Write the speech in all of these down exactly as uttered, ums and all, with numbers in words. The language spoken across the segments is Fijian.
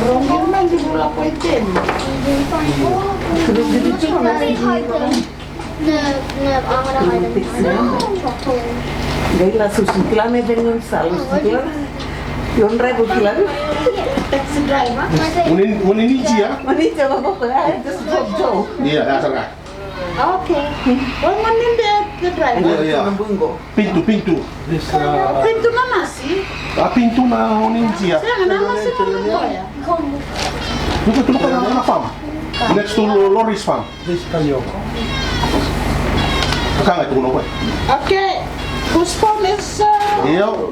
Rau qiri mai ni vula ko i teni. Rau qiri tiko na. No, no, I wanna hide them. Qai la susu kila me veni sa susu kila. Io, draiva kila. Taxi driver. Moni, moni ni jia. Moni jia, vavoko, ah, just drop Joe. Ia, ya sa ga. Okay. Oi, moni ni de driver. Ia, ia. Pintu, pintu. This, uh, pintu na masi. A pintu na o ni jia. Sega na masi na o ni jia. Tuka, tuka na, na farm. Next to Lo-, Lori's farm. This Kalioko. Ka ga tuku na koya. Okay. Whose phone is, uh, io.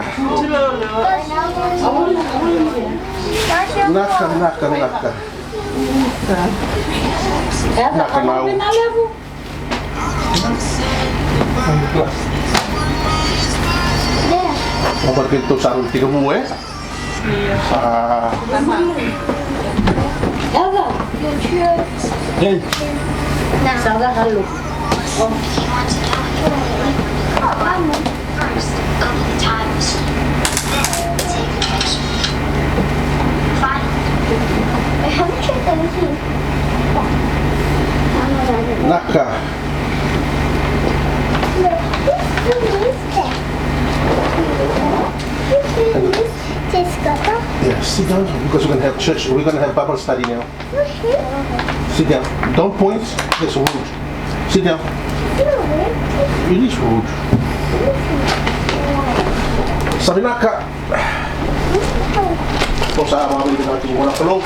Naka, naka, naka. Naka na au. Oqori keitou sa rui tekivu, e? A. Ei. Sa ga halo. Naka. Yes, sit down because we're gonna have church. We're gonna have Bible study now. Sit down. Don't point. That's rude. Sit down. It is rude. Sa vinaka. Ko sa vakavinaka tiko vua na Kalou.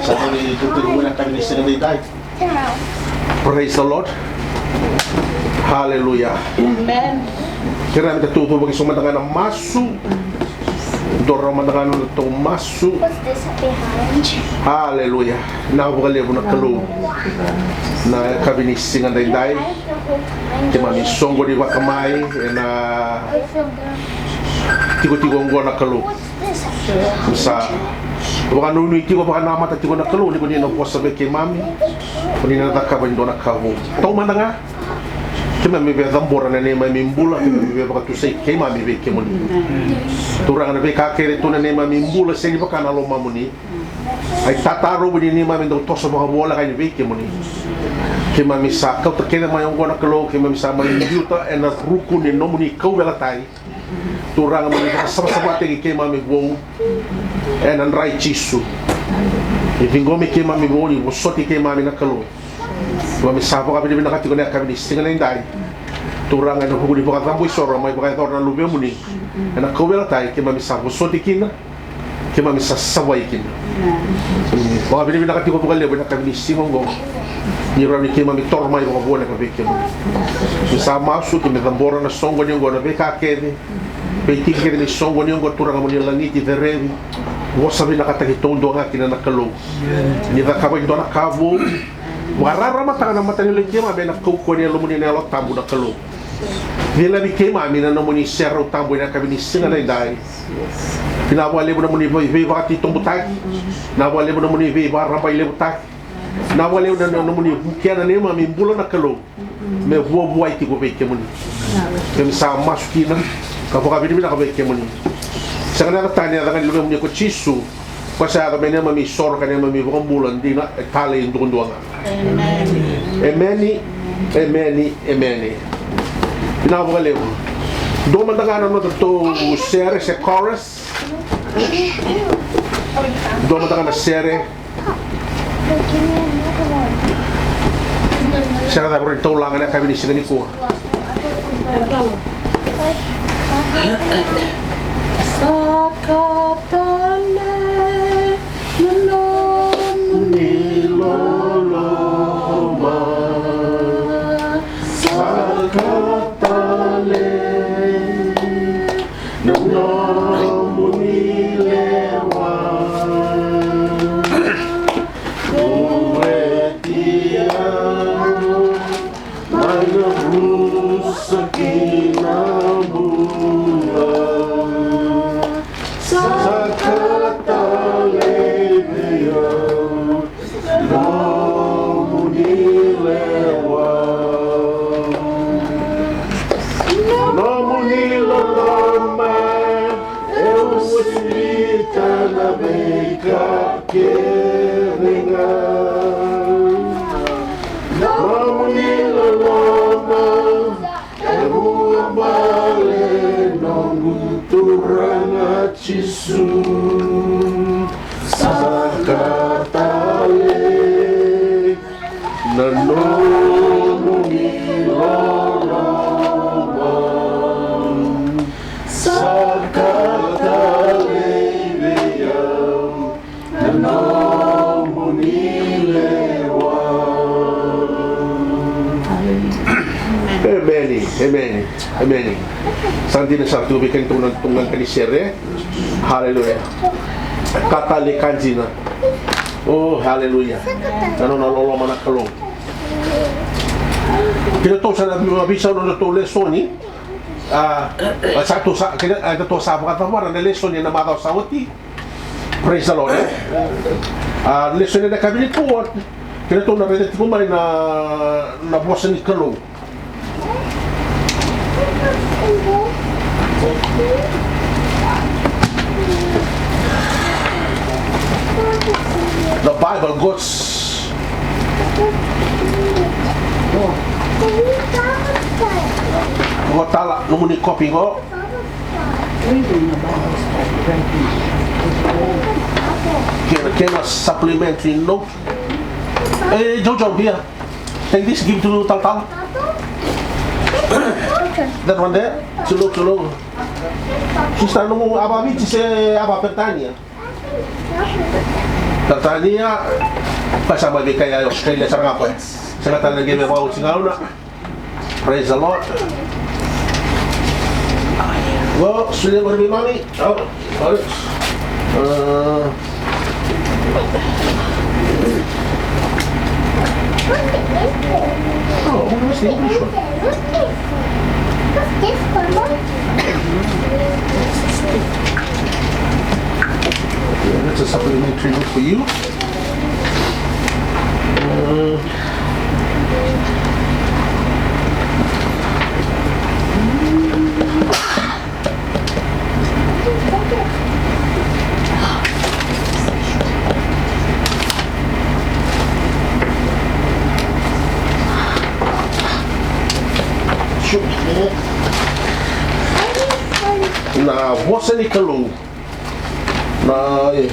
Sa vakavinaka tiko vua na Kalou ni siga edaidai. Praise the Lord. Hallelujah. Amen. Kerea me da tutu vaki so mada ga na masu. Dou rawa mada ga na nodatou masu. Haleluya. Vinaka vakalevu na Kalou. Na yakavi ni siga daidai keimami soqoni vaka mai ena tikotiko oqo na Kalou. Sa vakanuinui tiko, vakanamata tiko na Kalou ni ko ni na vosa vei keimami, ko ni na cakava e dua na ka vou. Taumada ga. Keimami via cabora na neimami bula, keimami via vakatusai keimami vei kemuni. Turaga, na veika kece tu na neimami bula, sega ni vaka na lomamuni. A itataro ni neimami dau toso vakavoleka yani vei kemuni. Keimami sa kauta kece mai oqo na Kalou, keimami sa mai biuta ena ruku ni nomuni kauveilatai. Turaga, mo ni vakasavasavataki keimami vou ena dra i Jisu. Ni ciqomi keimami vou, ni vosoti keimami na Kalou. Keimami sa vakavinavinaka tiko na yakavi ni siga nidai. Turaga, ena vuku ni vakacabo isoro mai vakayacora na luvemuni ena kauveilatai, keimami sa vosoti kina, keimami sa savai kina. Vakavinavinaka tiko vakalevu ena yakavi ni siga oqo, ni rawa ni keimami toro mai vakavinavinaka vei kemuni. Ni sa masu keimami cabora na soqoni oqo, na veika kece, veitiki kece ni soqoni oqo, Turaga, mo ni lagiti, cerevi, vosavinakataki taudua ga kina na Kalou. Ni cakava e dua na ka vou, vakararamataka na matanilotu i keimami ena kaukauwa ni Yalomuni na Yalo Tabu na Kalou. Cilavi keimami na nomuni serau tabu ena yakavi ni siga nidai. Vinaka vakalevu na nomuni vei-, veivakararamataki. Vinaka vakalevu na nomuni veivakarabailevutaki. Vinaka vakalevu na, na nomuni vukea na neimami bula na Kalou me vuavuai tiko vei kemuni. Keimami sa masu kina ka vakavinavinaka vei kemuni. Sega ni yaco tani, yaco ga ni Luvemuni ko Jisu. Ko sa yaco me neimami isoro ka neimami iVakabula dina e talei duadua ga. Emeni. Emeni. Emeni. Emeni. Vinaka vakalevu. Dua mada ga na nodatou sere se chorus. Dua mada ga na sere. Sere cava e rawa ni taura ga ena yakavi ni siga nikua? Saka tale na nomuni loloma. Saka tale na nomuni lewa. Kuretia mai na rusa ki na bula. Saka Ka kece ga nomuni loloma e vuabale, noqu Turaga Jisu. Sa ka talei na nomuni loloma, sa ka talei vei au na nomuni lewa. Emeni, emeni, emeni. Sa dina sara tu vei keitou na turaga ni sere. Haleluya. Ka talei ka dina. O, haleluya. Na nona loloma na Kalou. Keitou sa na veisau na nodatou lesoni. A, a sa tou sa, keitou sa vakacavara na lesoni ena macawa sa oti. Praise the Lord, eh? A, lesoni ena yakavi nikua, keitou na raica tiko mai na, na vosa ni Kalou. The Bible goes. Qo tale nomuni kopi qo. Kena, kena supplementary note. Hey, Jojo, here. Take this, give to Talatala. That one there. Tsulo, tsulo. Sister, nomu ava Viti se ava Peritania? Peritania. Ka sa mai vei kea e Australia sara ga koya. Sega tale na qai mai vakaoti ga au na. Praise the Lord. Well, solia qori vei mami. Oh, got it. Uh, oh, what was the English one? Yeah, that's a supplementary note for you. Na vosa ni Kalou. Na, e.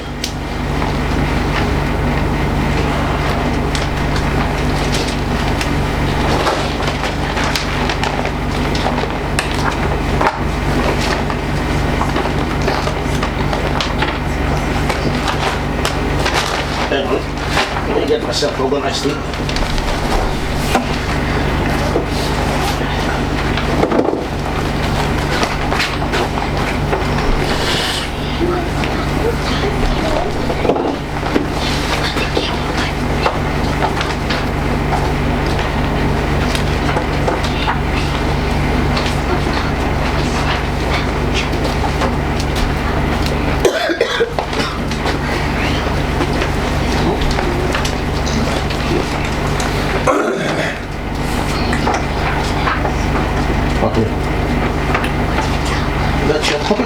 Hang on. Let me get myself organized here. Okay. That's your copy.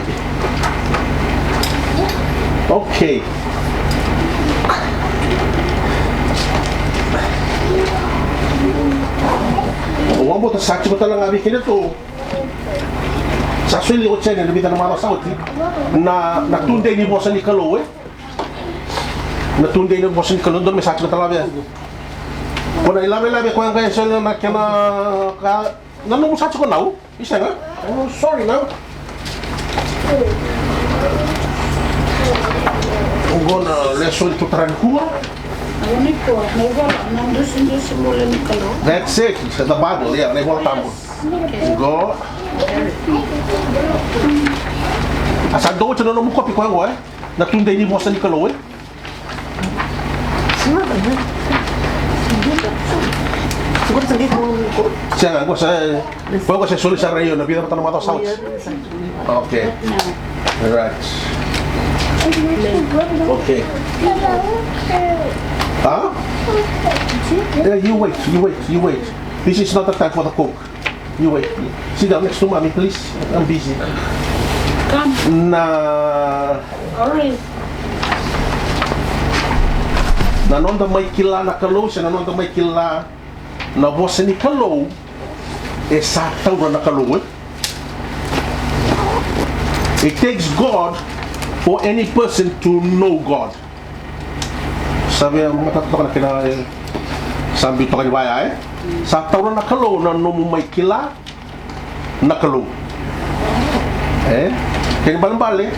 Okay. Au vakabauta sa tiko tale ga vei kemudou. Sa soli oti yani ena vica na macawa sa oti na, na tudei ni vosa ni Kalou, e? Na tudei ni vosa ni Kalou, dodonu me sa tiko tale ga vei au. Ko na ilavelave koya qai soli na kena ka, na nomu sa tiko nau? I sega? Oh, sorry nau. Oqo na lesoni tu tara nikua. That's it, the Bible, yeah, na iVola Tabu. Oqo. A sa dou oti na nomu kopi koya oqo, e? Na tudei ni vosa ni Kalou, e? Sega, oqo sa, oqo sa soli sara io na vica vata na macawa sa oti. Okay. Right. Okay. Huh? Yeah, you wait, you wait, you wait. This is not the time for the Coke. You wait. Sit down next to mommy, please. I'm busy. Come. Na. All right. Na noda mai kila na Kalou se na noda mai kila na vosa ni Kalou, e sa taura na Kalou, e? It takes God for any person to know God. Sa via matata toka na kena, e, sa biu toka ni vaya, e? Sa taura na Kalou na nomu mai kila na Kalou. E? Kena ibalebale,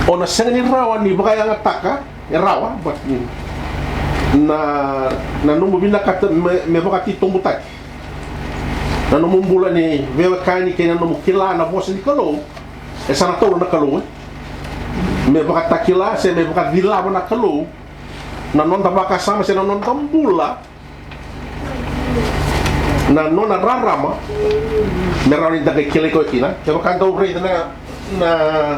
o na sega ni rawa ni vakayagataka, e rawa, but, mm, na, na nomu vinakata me, me vakatitobutaki na nomu bula ni veiwekani kei na nomu kila na vosa ni Kalou, e sa na taura na Kalou, e? Me vakatakila se me vakacilava na Kalou na noda vakasama se na noda bula, na nona rarama, me rawa ni da qai kilai koya kina. Kevaka dau raica na, na,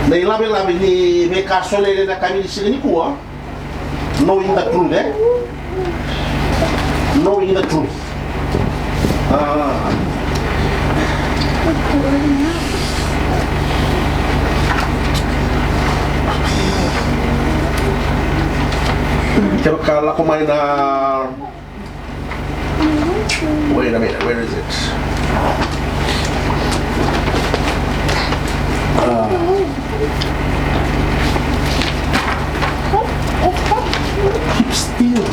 na ilavelave ni veika solia ena yakavi ni siga nikua, knowing the truth, e? Knowing the truth. A. Kevaka lako mai na, wait a minute, where is it? A. Keep still.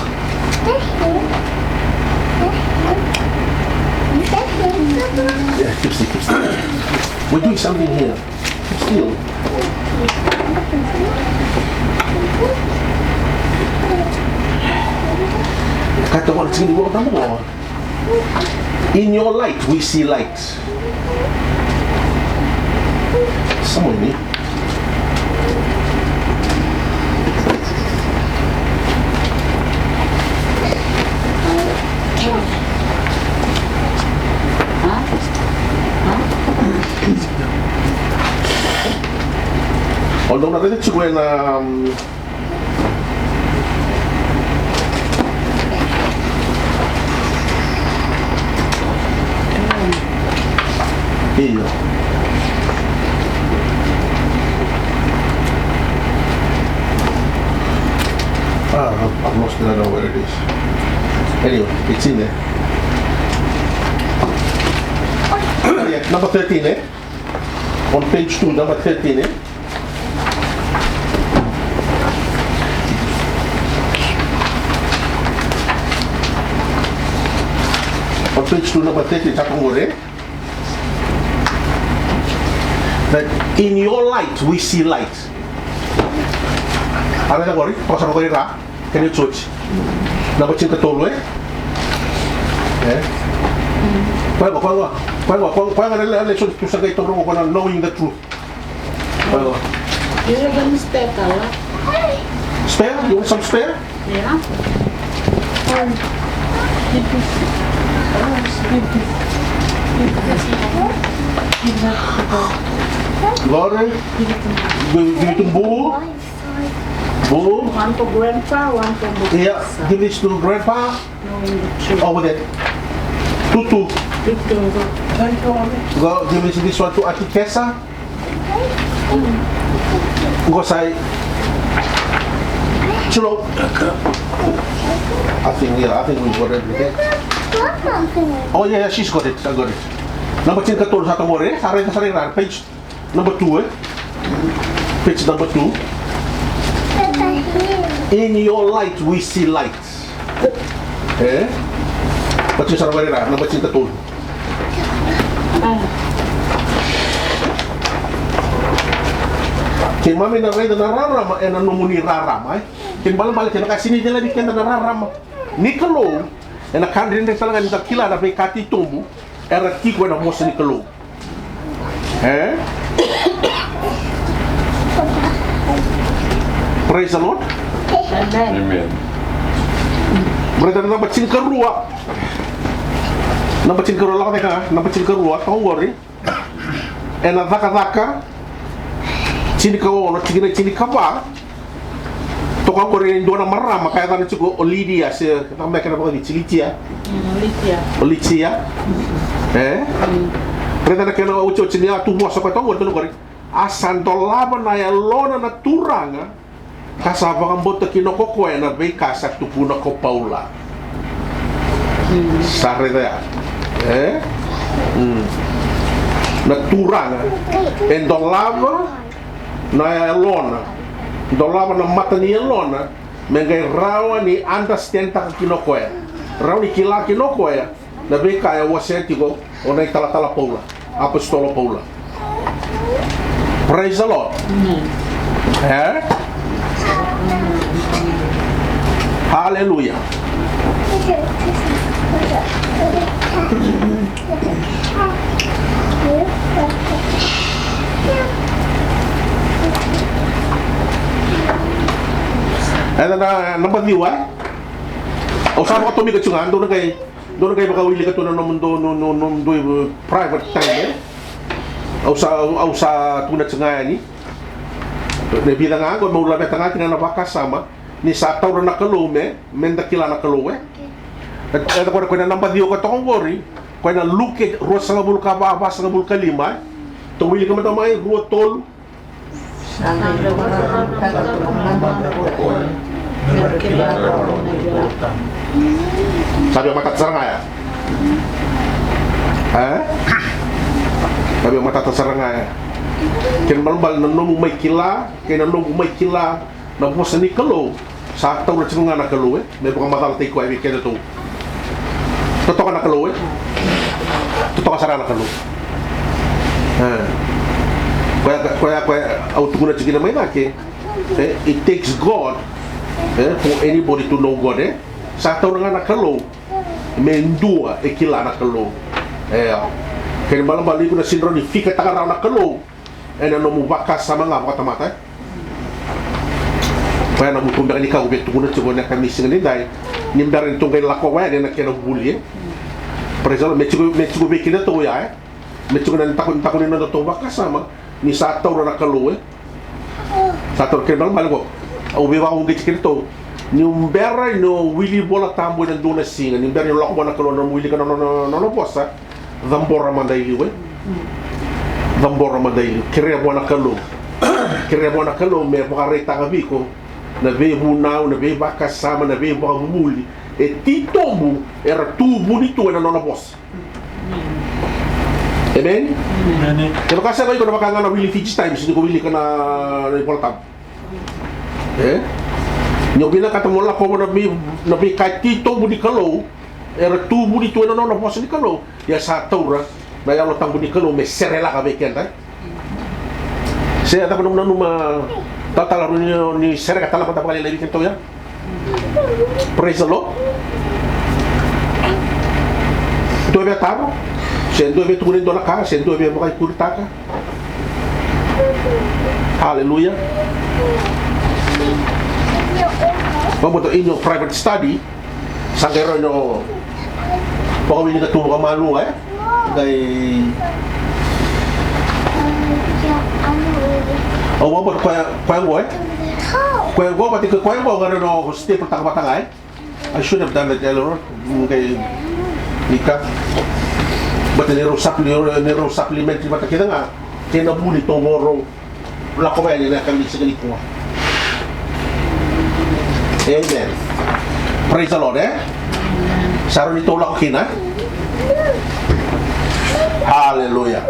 Yeah, keep still, keep still. We're doing something here. Keep still. Kata wale tini wale tamu wale. In your light, we see light. Someone need. Although na raica tiko ena, um, io. Ah, I've lost it. I don't know where it is. Anyway, it's in there. Yeah, number thirteen, eh? On page two, number thirteen, eh? On page two, number thirteen, sa tu qori, eh? That in your light we see light. A raica qori, toka sara qori ra. Kena icoci. Naba tinikatolu, eh? Eh? Koya qo, koya qo, koya qo, koya qo, koya qo na lesoni tu sa qai taura qo, koya na knowing the truth. Koya qo. You have any spare color? Spare? You want some spare? Yeah. Lori, give, give it to Boo. Boo. One for Grandpa, one for Boo. Yeah, give this to Grandpa. No, in the tree. Over there. Two, two. Two, two, go. Go, give this, this one to Auntie Tessa. Go side. Chilo. I think, yeah, I think we got everything. Oh, yeah, yeah, she's got it. I got it. Naba tinikatolu sa tu qori, sa raica sara i ra, page. Number two, eh? Page number two. In your light we see light. Eh? Page sara qori ra, naba tinikatolu. Keimami na raica na rarama ena nomuni rarama, eh? Kena ibalebale kevaka sega ni cilavi keda na rarama ni Kalou, ena ka dredre tale ga ni da kila na veika titobu era tiko ena vosa ni Kalou. Eh? Praise the Lord. Amen. Amen. Raica na naba tinikarua. Naba tinikarua, lako cake ga, naba tinikarua, toka qori. Ena Cakacaka tinikaono, tikina tinikava. Toka qori e dua na marama ka yacana tiko o Lidia, se na me kena vakaviti, Litia. Mm, Litia. O Litia. E? Mm. Raica na kena otioti ni a tu vosa koya toka qori, toka qori. A sa dolava na yalona na Turaga, ka sa vakabauta kina ko koya na veika sa tukuna ko Paula. Sa raica ya. E? Mm. Na Turaga e dolava na yalona, dolava na mata ni yalona, me qai rawa ni understand-taka kina o koya, rawa ni kila kina o koya na veika e wasea tiko o na italatala Paula, apositolo Paula. Praise the Lord. Amen. E? Hallelujah. Eda na naba ciwa, e? Au sa vakatomika tiko ga, dou na qai, dou na qai vakawilika tu na nomudou, no, no, nomudou private time, e? Au sa, au sa tukuna tiko ga yani. Na vica ga qo meu laveta ga kina na vakasama ni sa taura na Kalou me, me da kila na Kalou, e? E, e, koya, koya na naba ciwa koya toka oqori, koya na Luke ruasagavulu ka va, vasagavulu ka lima, e? Tou wilika mada mai, rua, tolu. Sa via matata sara ga ya. E? Sa via matata sara ga ya. Kena ibalebale na nomu mai kila, kei na noqu mai kila na vosa ni Kalou, sa taura tiko ga na Kalou, e, me vakamacalataki koya vei kedatou. Totoka na Kalou, e? Totoka sara na Kalou. E. Koya, koya, koya au tukuna tiko kina mai cake, e, it takes God, e, for anybody to know God, e? Sa taura ga na Kalou me dua e kila na Kalou. E, kena ibalebale iko na sega ni rawa ni fikataka rawa na Kalou ena nomu vakasama ga vakatamata, e? Koya na vuku beka ni ka au via tukuna tiko ena yakavi ni siga nidai, ni bera ni tou qai lakova yani ena kena vuli, e? Praise the Lord. Me tiko, me tiko vei kedatou ya, e? Me tiko na daku, daku ni nodatou vakasama ni sa taura na Kalou, e? Sa taura, kena ibalebale qo au via vakauqeti kedatou, ni bera ni o wili Vola Tabu ena dua na siga, ni bera ni o lako vua na Kalou, na nomu wilika na nona, nona vosa, cabora mada i liu, e? Cabora mada i liu. Kerea vua na Kalou. Kerea vua na Kalou me vakaraitaka vei iko na veivunau, na veivakasama, na veivakavuvuli e titobu, era tu vuni tu ena nona vosa. Amen? Amen. Kevaka sega, iko na vaka ga na wili Fiji Times, ni ko wilika na, na iVola Tabu. E? Ni o vinakata mo lakova na vei, na veika e titobu ni Kalou, era tu vuni tu ena nona vosa ni Kalou. Ia sa taura na Yalo Tabu ni Kalou me serelaka vei keda. Se cava nomu nanuma, talatala Rui, ni, ni sereka tale mada vakalailai vei kedatou ya? Praise the Lord. Dua via taro, se dua via tukuna e dua na ka, se dua via vakaikuritaka. Hallelujah. Vabauta in your private study, sa qai rawa ni o vakawilika tu vakamalua, e? Qai. Au vabauta koya, koya qo, e? Koya qo, vata kei koya qo, qai rawa ni o staple taka vata ga, e? I should have done that earlier on. Okay. Ika. But ni rau supple-, ni rau supplement vata kece ga kei na vuli tou vakarau lakova yani ena yakavi ni siga nikua. Amen. Praise the Lord, e? Sa rawa ni tou lako kina, e? Hallelujah.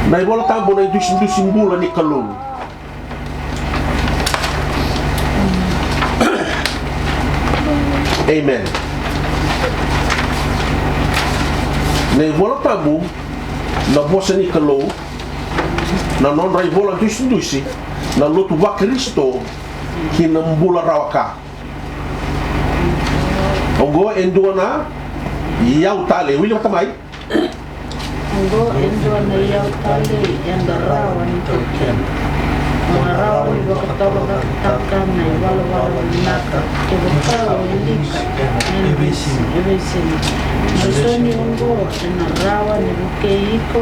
Na iVola Tabu na idusidusi bula ni Kalou. Amen. Na iVola Tabu, na vosa ni Kalou, na nodra ivola dusidusi na lotu vaKarisito ki na bula rawa ka. Oqo e dua na iyau tale, wili vata mai. Oqo e dua na iyau talei eda rawa ni taukena. Mo na rawa ni vakataucokotaka na ivalavala vinaka kevaka o wilika e veisiga, e veisiga. Na lesoni oqo ena rawa ni vukei iko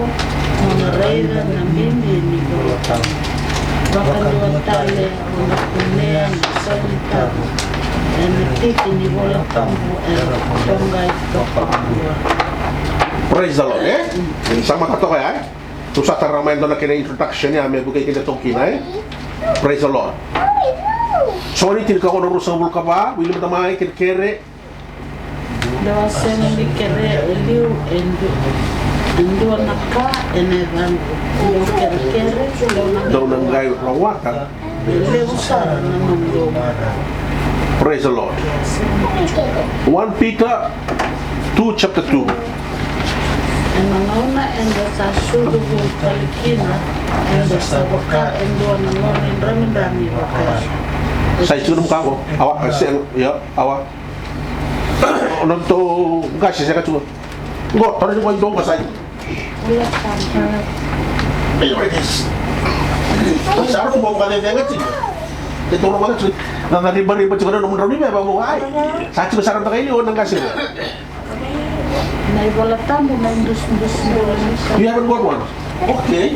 mo na raica na bibi ni iVola Tabu. Vakadua tale, o na kunea na saumi tabu ena tiki ni iVola Tabu era toqai toka vakadua. Praise the Lord, e? Sa matata toka ya, e? Tou sa tara mai e dua na kena introduction ya me vukei kedatou kina, e? Praise the Lord. Joni tinikaono ruasagavulu ka va, wili mada mai, kerekere. Dou a sega ni kerea e liu e du-, e dua na ka ena yacaqu. Dou kerekere, dou na qai rawata. E levu sara na noqu. Praise the Lord. One Peter two, chapter two. Ena gauna eda sa sucu vou tale kina, eda sa vaka e dua na gone dramidrami vaka. Sa i tiko na makaqo. Awa, e sega, ia, awa. O na tou qase sega tiko. Qo, tara ni qo i dou qasai. Here it is. Sa ra tu mo ka cecega tiko. E toro mo tiko. Na, na ribariba tiko na nomu drau ni me va mo ai. Sa tiko sara beka i liu na qase. Na iVola Tabu na idusidusi. You haven't got one? Okay.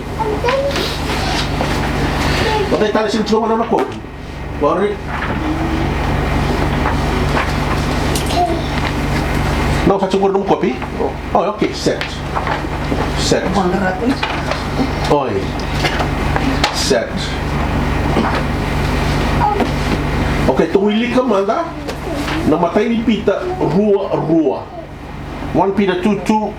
But I tell you, since you want to Sorry. No, sa tiko na nomu kopi? Oh, okay, set. Set. Oi. Set. Okay, tou wilika mada na imatai ni Pita rua rua. One Peter two two.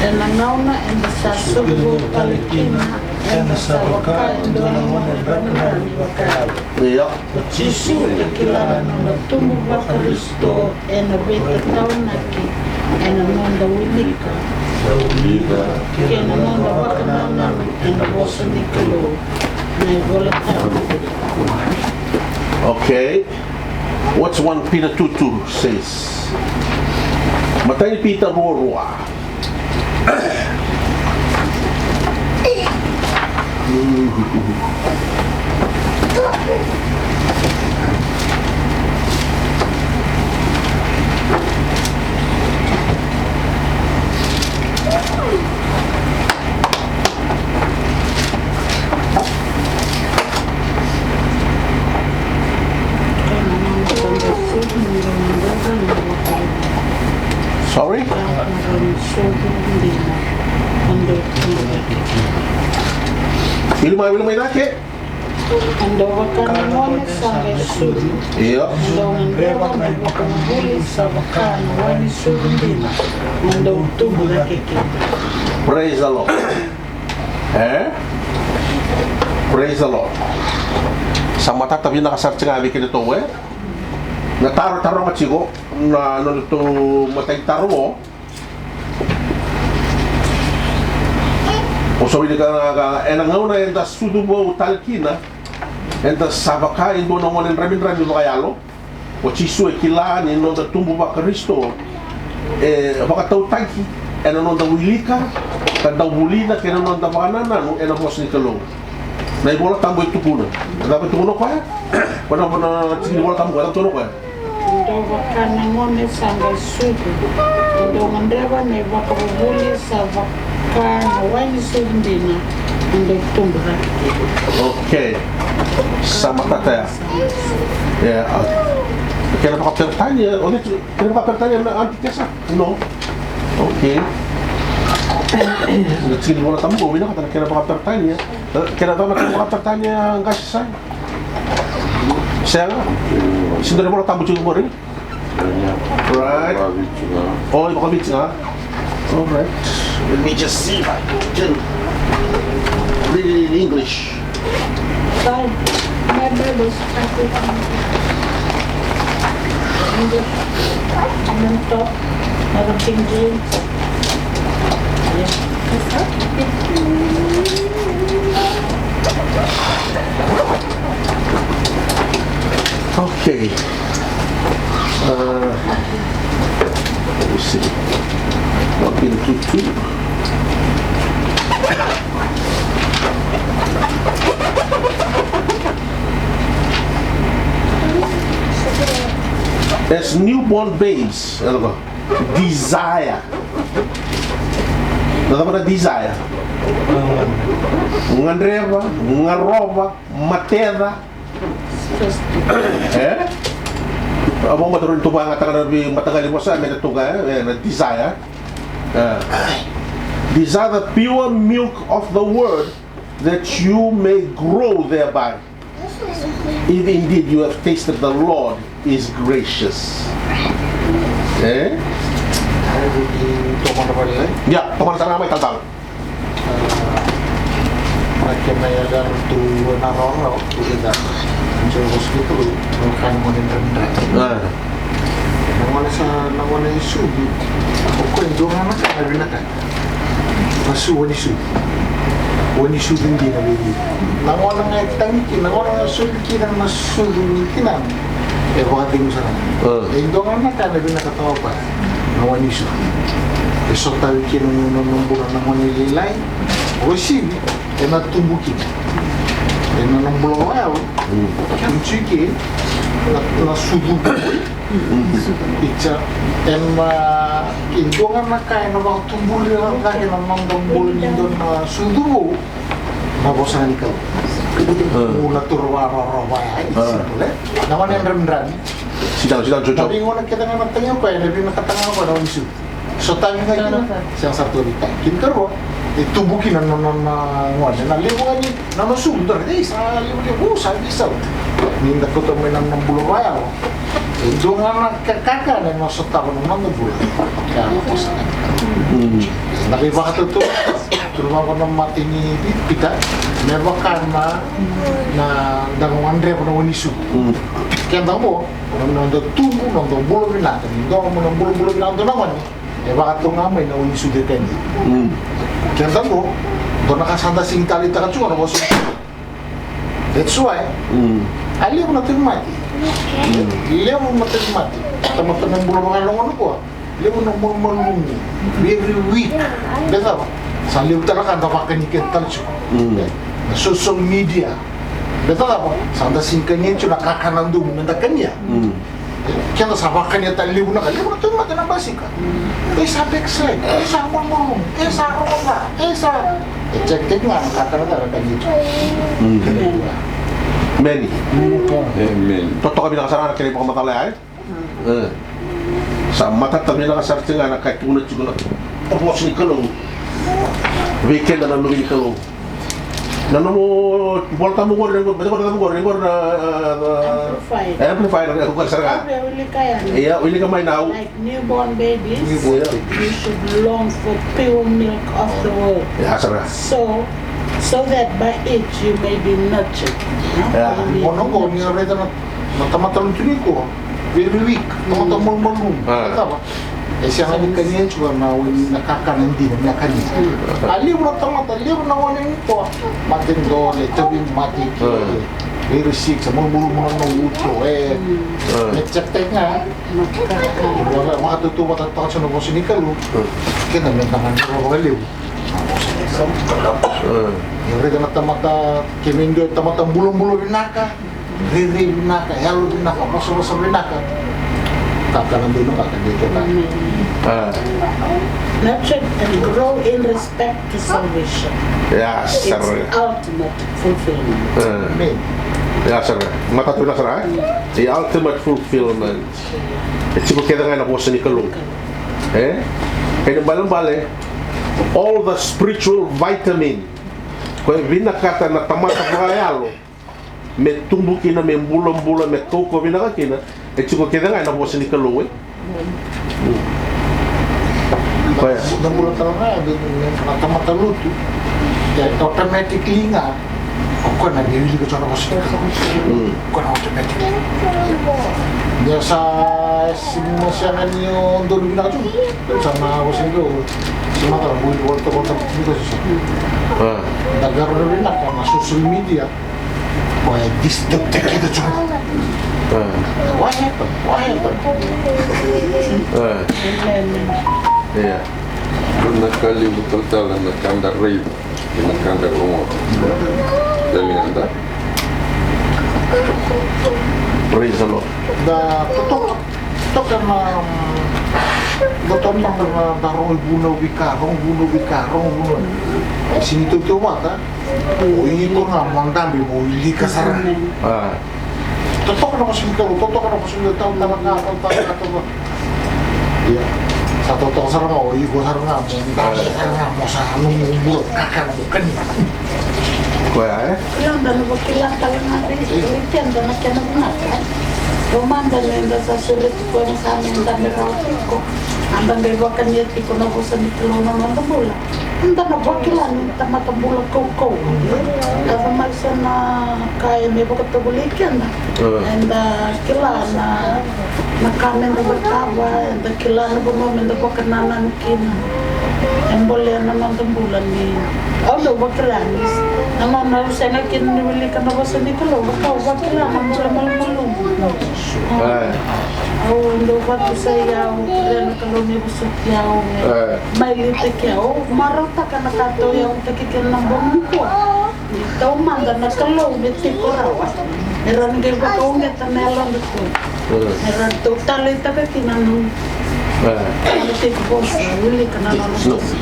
Ena gauna eda sa sucu vou tale kina, eda sa vaka e dua na gone dramidrami vakayalo. Ia. O Jisu e kila na noda tubu vaKarisito ena veitataunaki ena noda wilika kei na noda vakanananu ena vosa ni Kalou. Na iVola Tabu. Okay. What's one Peter two two says? Matai ni Pita rua rua. Sorry? Wili mai, wili mai cake. Dou vaka na gone sa qai sucu. Io. Dou gadreva na ivakavuvuli sa vaka na wai ni sucu dina. Dou tubu cake kina. Praise the Lord. E? Praise the Lord. Sa matata vinaka sara tiko ga vei kedatou, e? Na taro, taroga tiko na, na nodatou matai taro qo. O sa wilika ga, ena gauna eda sucu vou tale kina, eda sa vaka e dua na gone dramidrami vakayalo. O Jisu e kila ni noda tubu vaKarisito e vakatautaki ena noda wilika ka dau vulica kei na noda vakanananu ena vosa ni Kalou. Na iVola Tabu e tukuna. Na cava e tukuna o koya? Ko na, na tiki ni Vola Tabu, na cava e tukuna o koya? Dou vaka na gone sa qai sucu. Dou gadreva na ivakavuvuli sa vaka na wai ni sucu dina. Dou tubu cake. Okay. Sa matata ya. Yeah. Kena vakaperitania, o cei tu, kena vakaperitania na Aunty Tessa? No. Okay. Na tiki ni Vola Tabu, vinakata na kena vakaperitania. Kena cava na kena vakaperitania qase sa? Sega? Sega ni Vola Tabu tiko qori? Right. O, i vakaviti ga. All right. Let me just see if I can read it in English. Fine. My Bible is perfect. English. And then top. Another King James. Okay. Uh, let me see. One Peter two two. As newborn babes, desire. Na cava na desire? Gadreva, garova, mateca. E? A, mo mata roni tu vakayagataka na veimataqali vosa me da toka, e, na desire. E. Desire the pure milk of the word, that you may grow thereby, if indeed you have tasted the Lord is gracious. E? Ia, tomana sara ga mai talatala. Na kena yagana tu na rawarawa, tu keda. Ansa vosa ni Kalou, na ka na gone dredre. A. Na gone sa, na gone isuvi. O koya e dua ga na ka na vinakata. Na su, wani su. Wani su dina vei. Na gone ga e tagi kina, na gone ga e soli kina na su ni tinana. E vakacegu sara. A. E dua ga na ka na vinakata o koya. Na wani su. E sotavi kina na, na, na bula na gone lailai. O sivi, ena tubu kina. Ena nona bula vakayalo. Mm. Kena tiko na, na sucu. Mm. Ita, ena, e dua ga na ka ena vakatuburi cake na noda bula ni dua na sucu vou. Na vosa ni Kalou. Mm. Au na toro vakarokoroko vaya, e simple, e? Na gone dramidrami. Sit down, sit down, sit down. Na veigauna kece ga na tagi o koya, ena vinakata ga o koya na wani su. Sotavi ga kina, sega sara tu ni tagi. Kena ikarua, e tubu kina na nona gone. Na levu ga ni, na nona su, dua, ei, sa levulevu, sa veisau. Ni da kauta mai na nona bula vakayalo. E dua ga na ka, kakana ena sotava na noda bula. Ka na vosa. Mm. Na veivakatautau, tu vaka na mate ni Pita, me vaka na, na da gadreva na wani su. Mm. Keda qo, na noda tubu, na noda bula vinaka, ni dua na bulabula vinaka dua na gone. E vaka tu ga mai na wani su de kani. Mm. Keda qo, dua na ka sa da sega ni taleitaka tu ga na vosa. That's why. Mm. A levu na tauvimate. Mm. Levu na tauvimate. Tamata na bula vakalogona qo. Levu na malumalumu. Very weak. Be cava? Sa levu tale na ka da vakani keda tale tiko. Mm. Na social media. Be cava? Sa da sega ni kania tiko na kakana domu me da kania. Mm. Keda sa vakania tale levu na ka, levu na tauvimate na basika. E sa backslide, e sa malumalumu, e sa rogoca, e sa. E check tiko ga na kakana tale ka ni tu. Mm. Amen. Amen. Totoka vinaka sara na kena ivakamacala ya, e? E. Sa matata vinaka sara tiko ga na ka e tukuna tiko na vosa ni Kalou vei keda na luve ni Kalou. Na nomu Vola Tabu qori, na qori, na qori, na qori, na, a, na Amplified. Amplified, na qori sara ga. Au via wilika yani. Ia, wilika mai na au. Like newborn babies, newborn babies, you should long for pure milk of the word. Ia, sara ga. So, so that by it you may be nurtured. Ia. Qo na qo ni raica na, na tamata lutu nikua. Very weak, tamata malumalumu. A. Cava? E sega ni kania tiko na wani, na kakana dina, na kania. A levu na tamata, levu na gone nikua. Mate dole, tauvimate ke. A. Very sick, sa malumalumu na uto, e. A. Me check tiko ga. Vaka, vakatautauvata toka tiko na vosa ni Kalou. A. Keda me da gadreva vakalevu. E raica na tamata, ke me dua tamata bulabula vinaka, rairai vinaka, yalo vinaka, vosavosa vinaka. Kakana dina, kakana dina. A. Nurtured and grow in respect to salvation. Ia, sara ga. Its ultimate fulfillment. A. Amen. Ia, sara ga. Matata vinaka sara ga, e? The ultimate fulfillment. E tiko kece ga ena vosa ni Kalou. E? Kena ibalebale, all the spiritual vitamin ko e vinakata na tamata vakayalo me tubu kina, me bulabula, me kaukauwa vinaka kina, e tiko kece ga ena vosa ni Kalou, e? Mm. Koya. Na bula tale ga, na tamata lutu, e automatically ga. O koya na via wilika tiko na vosa ni Kalou. Mm. O koya na automatic. Ni o sa sega ni o donu vinaka tu, sa na vosa ni Kalou. Sa na tara bui volta volta vinaka tu sa. A. Da qarauna vinaka na social media. O koya e disturb-taka keda tu. A. What happened? What happened? A. Ia. Na ka levu talatala na ka da raica. Ena ka da rogoca. Daliga da. Praise the Lord. Da totoka, totoka na, da totoka na, da rogo i vunau vei ka, rogo vunau vei ka, rogo vunau. E sega ni tautauvata. O iko ga mo dabe mo wilika sara. A. Totoka na vosa ni Kalou, totoka na vosa ni Kalou, tautalatala ga, tautalatala ga, tautalatala ga. Ia. Sa totoka sara ga o iko sara ga mo, da sara ga mo sa nomu bula kakana mo kania. Koya, e? Ia, da na vakila tale ga vei keda na kena vinaka. Taumada ni da sa sureti koya na sa me da me rawa tiko. A da qai vakania tiko na vosa ni Kalou na noda bula. Eda na vakila ni tamata bula kaukauwa. Yaco mai so na ka e me vakatovolei keda. Eda kila na, na ka meda cakava, eda kila na vanua meda vakanananu kina. E bolea na noda bula ni au dau vakila ni na nona au sega kina ni wilika na vosa ni Kalou, au vakila na bula malumalumu. Au dau vatusai au, kerea na Kalou ni vosoti au, e mai litaki au, marautaka na ka tou yautaki kina na bogi nikua. Ni taumada na Kalou me tiko rawa. Era na qai vakauqeta na yaloda tu. Era tou taleitaka kina na tiko vosa, wilika na nona vosa.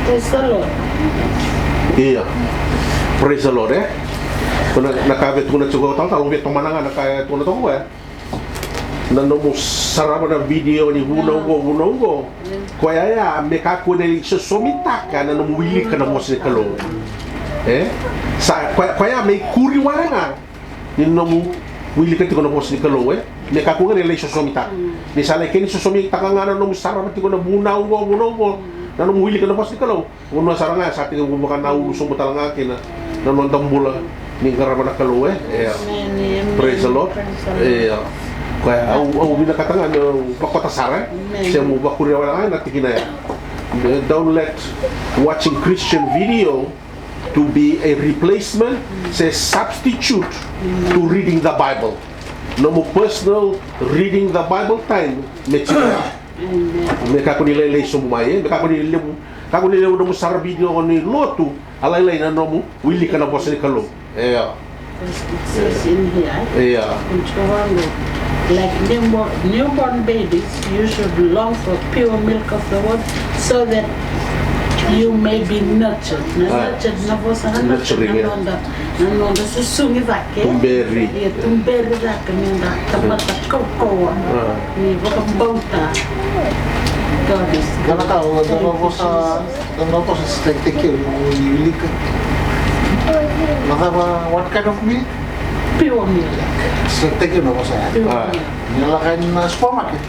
Praise the Lord. Ia. Praise the Lord, e? Ko na, na ka via tukuna tiko talatala, au via tomana ga na ka e tukuna toka, e? Na nomu sarava na video ni vunau qo, vunau qo. Koya ya me kakua ni lai sosomitaka na nomu wilika na vosa ni Kalou. E? Sa koya, koya me ikuri wale ga ni nomu wilika tiko na vosa ni Kalou, e? Me kakua ga ni lai sosomitaka. Ni sa lai kena isosomitaka ga na nomu sarava tiko na vunau qo, vunau qo, na nomu wilika na vosa ni Kalou. Vanua sara ga sa tekivu vakanaulu sobu tale ga kina na noda bula ni qarava na Kalou, e? Ia. Praise the Lord. Ia. Koya au, au vinakata ga meu vakota sara, e? Se mu vakuria wale ga na tikina ya. Don't let watching Christian video to be a replacement, se substitute to reading the Bible. Nomu personal reading the Bible time me tiko. Me kakua ni lailai sobu mai, e? Me kakua ni levu, kakua ni levu nomu sara video ni lotu, a lailai na nomu wilika na vosa ni Kalou. Ia. It says in here, ia, in Toronto, like newborn, newborn babies, you should long for pure milk of the word so that you may be nurtured. Na nurtured na vosa na nurtured, na noda, na noda susugi cake. Tuberi. Ia, tuberi cake me da tamata kaukauwa. Ni vakabauta. God is good. Thank you, Jesus. Dua na vosa, dua na vosa sitaki tiko ni wilika. Na cava, what kind of milk? Pure milk. Sitaki tiko na vosa ya. Pure milk. Ni lako yani na supermarket,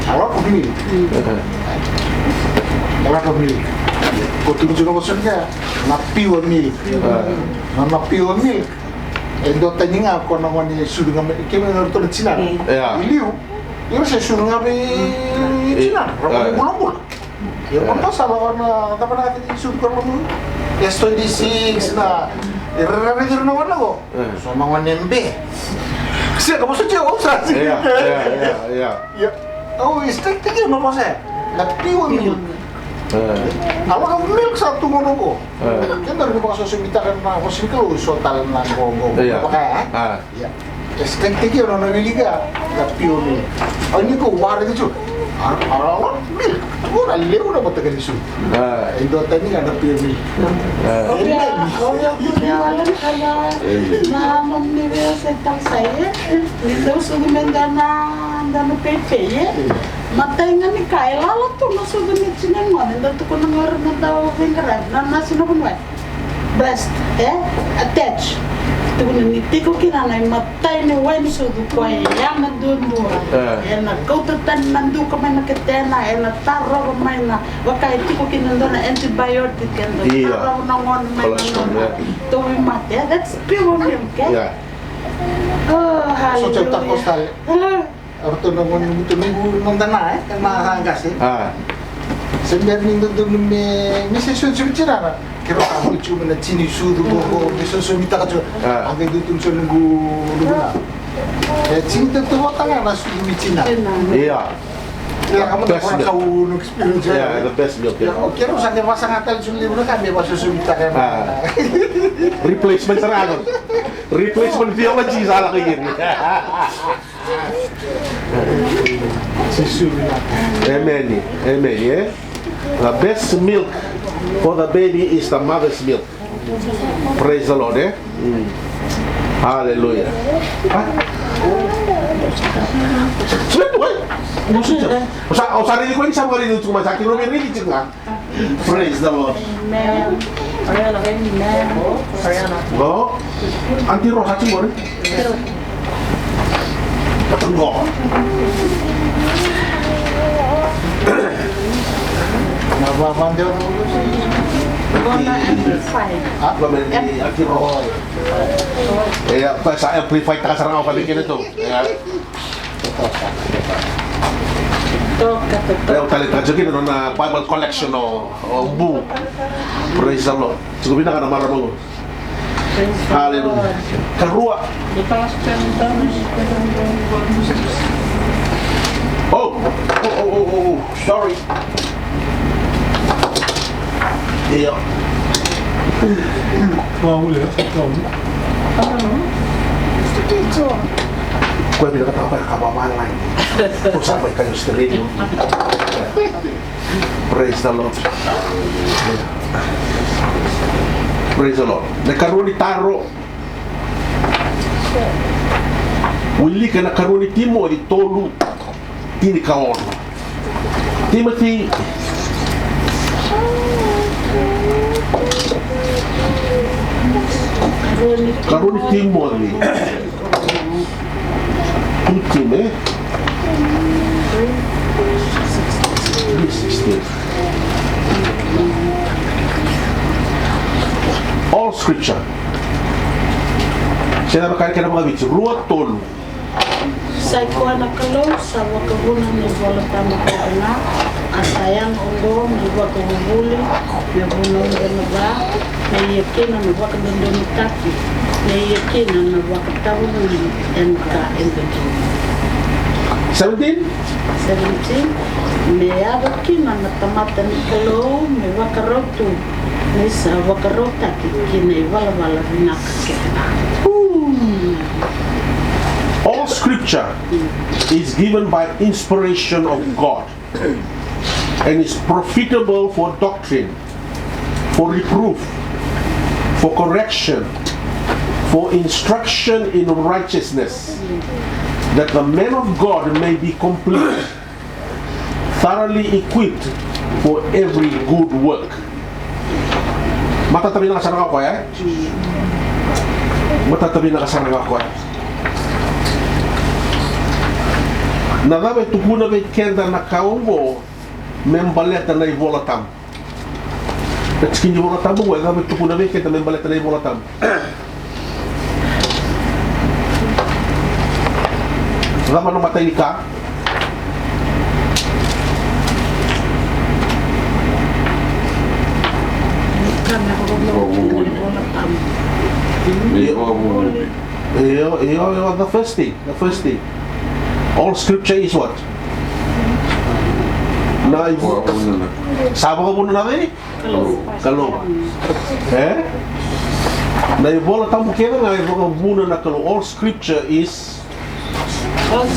a lot of milk. A lot of milk. Ko tukuni tiko na vosa ya, na pure milk. Na, na pure milk. E dua tani ga ko na gone sucu ga mai, kemuni na ratou na tinana. Ia. I liu, ira se sucu ga vei tinana, ra bulabula. Ia ko na sa lako na, cava na ka ni sucu ko na gone. S twenty-six na, ira ra vei ira na gone ko. So na gone be. Se ka vosa tiko, sa si. Ia, ia, ia, ia. Ia. Au sitaki tiko na vosa. Na pure milk. A lako milk sa tu gona qo. Keda rawa ni vakasosomitaka na vosa ni Kalou, so tale na qo, qo, qo. Ia. Vaka, e? Ia. E sitaki tiko na nona wilika na pure milk. Au ni ko waraki tu. A, a, a, milk. Qo na levu na mataka ni su. E dua tani ga na pure milk. Amen. Amen. Ni dau sucu me dua na, dua na peipei, e? Matai ga ni ka e lala tu na sucu ni tini gone, dau tukuna ga o ira na dau veiqaravi, na nasi na vanua. Breast, e? Attach. Tukuna ni tiko kina na imatai ni wai ni sucu, koya e yaga duadua. Ena kauta tani na duka mai na ketena, ena tarova mai na, vaka e tiko kina dua na antibiotic, ena tarova na gone mai na nona tauvimate. That's pure milk, e? Oh, hallelujah. Eratou na gone ni buto ni noda na, e, na qase. Se bera ni dodonu me, me se sosomi tinana. Keirau sa buli tiko mai na tini sucu qo, qo me sosomitaka tiko. A qai dodonu so noqu, noqu na. E tini tautauvata ga na sucu ni tinana. Ia. Ia, ka mada kau noqu experience. Ia, the best milk. Ia, o keirau sa qai vasaga tale tiko levu na ka me vasosomitaka. Replacement sara ga. Replacement theology sa lako i keri. Emeni, emeni, e? The best milk for the baby is the mother's milk. Praise the Lord, e? Mm. Hallelujah. Sweet, wai. O sa, o sa raici koya ni sa vakaraici tiko mai, sa kiro vei raici tiko ga. Praise the Lord. Amen. Amen. Amen. No? Auntie Rosa, tiko ni. Go. Na va, va, deu. Auntie Rosa. E, a, sa amplify taka sara ga o ka vei keda tu. E. Toka, toka. E, au taleitaka tiko kina na nona Bible collection o, o Bu. Praise the Lord. Tiko vinaka na marama qo. Praise the Lord. Hallelujah. Karua. Oh, oh, oh, oh, oh, sorry. Io. Koya vinakata ka vakavalagi. Ko sa mai kai Australia. Praise the Lord. Praise the Lord. Na karua ni taro. Wilika na karua ni Timoci tolu, tinikaono. Timothy. Karua ni Timoci. Two Tim, eh? Three sixteen. All scripture. Se na vaka kena vakaviti, rua tolu. Sa i koya na Kalou sa vakavuna na iVola Tabu kece ga, a sa yaga oqo me ivakavuvuli, me vunauci na va, me ia kina na vakadodonutaki, me ia kina na vakatavuvuli ena ka e dodonu. Seventeen? Seventeen. Me yaco kina na tamata ni Kalou me vakarau tu, ni sa vakarautaki ki na ivalavala vinaka kece ga. All scripture is given by inspiration of God and is profitable for doctrine, for reproof, for correction, for instruction in righteousness, that the man of God may be complete, thoroughly equipped for every good work. Matata vinaka sara ga o koya, e? Matata vinaka sara ga o koya. Na cava e tukuna vei keda na ka oqo me baleta na iVola Tabu? Na tikina ni iVola Tabu oqo, e cava e tukuna vei keda me baleta na iVola Tabu? Cava na imatai ni ka? Io, io, io, the first thing, the first thing. All scripture is what? Na ivo-, sa vakavuna na cei? Kalou. E? Na iVola Tabu kece ga e vakavuna na Kalou. All scripture is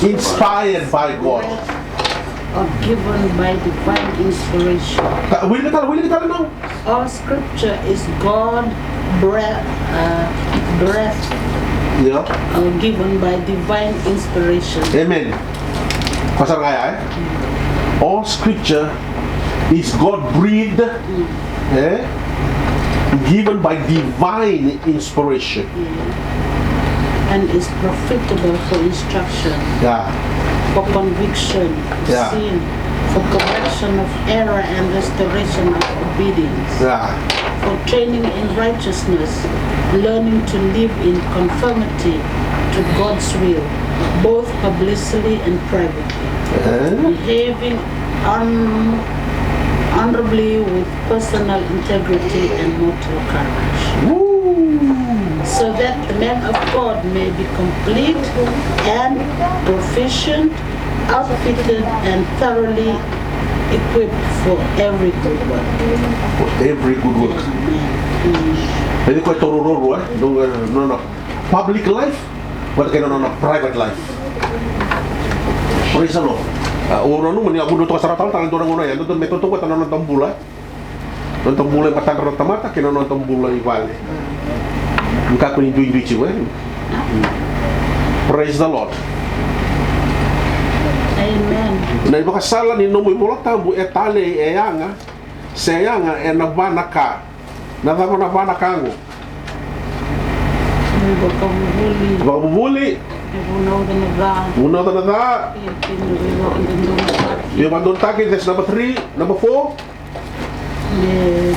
inspired by God. Or given by divine inspiration. Ka-, wilika tale, wilika tale now. All scripture is God breath, uh, breath, yeah, uh, given by divine inspiration. Amen. Pasal kaya, eh? All scripture is God breathed, eh? Given by divine inspiration. And is profitable for instruction, yeah, for conviction of, yeah, sin, for correction of error and restoration of obedience, yeah, for training in righteousness, learning to live in conformity to God's will, both publicly and privately, eh, behaving hon-, honorably with personal integrity and moral courage. Woo! So that the man of God may be complete and proficient, outfitted and thoroughly equipped for every good work. For every good work. Amen. Mm. Ena koya e tolu ruarua, eh? Nona, nona public life, vata kei na nona private life. Praise the Lord. Ah, au nanuma ni a vunautaka sara tale tale dua na gauna ya, dodonu me tautauvata na noda bula. Noda bula e matadra na tamata kei na noda bula i vale. Ni kakua ni duidui tiko, e? Praise the Lord. Amen. Na ivakasala ni nomu iVola Tabu e talei, e yaga, se yaga ena va na ka. Na cava na va na ka oqo? Ivakavuvuli. Vakavuvuli. E vunauca na ca. Vunauca na ca. Ia kina na veivakadodonutaki. Veivakadodonutaki, that's number three. Number four. Me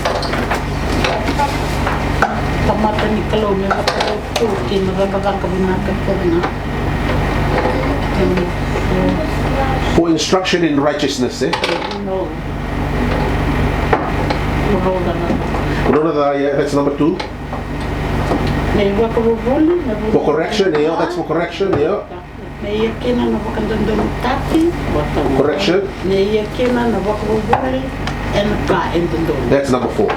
tamata ni Kalou, me matalotu kei na cakacaka vinaka kei na. For instruction in righteousness, eh? No. Vunauca na ca, yeah, that's number two. Me ivakavuvuli, me vunauca na ca. For correction, yeah, that's for correction, yeah. Me ia kina na vakadodonutaki. Correction. Me ia kina na vakavuvuli ena ka e dodonu. That's number four.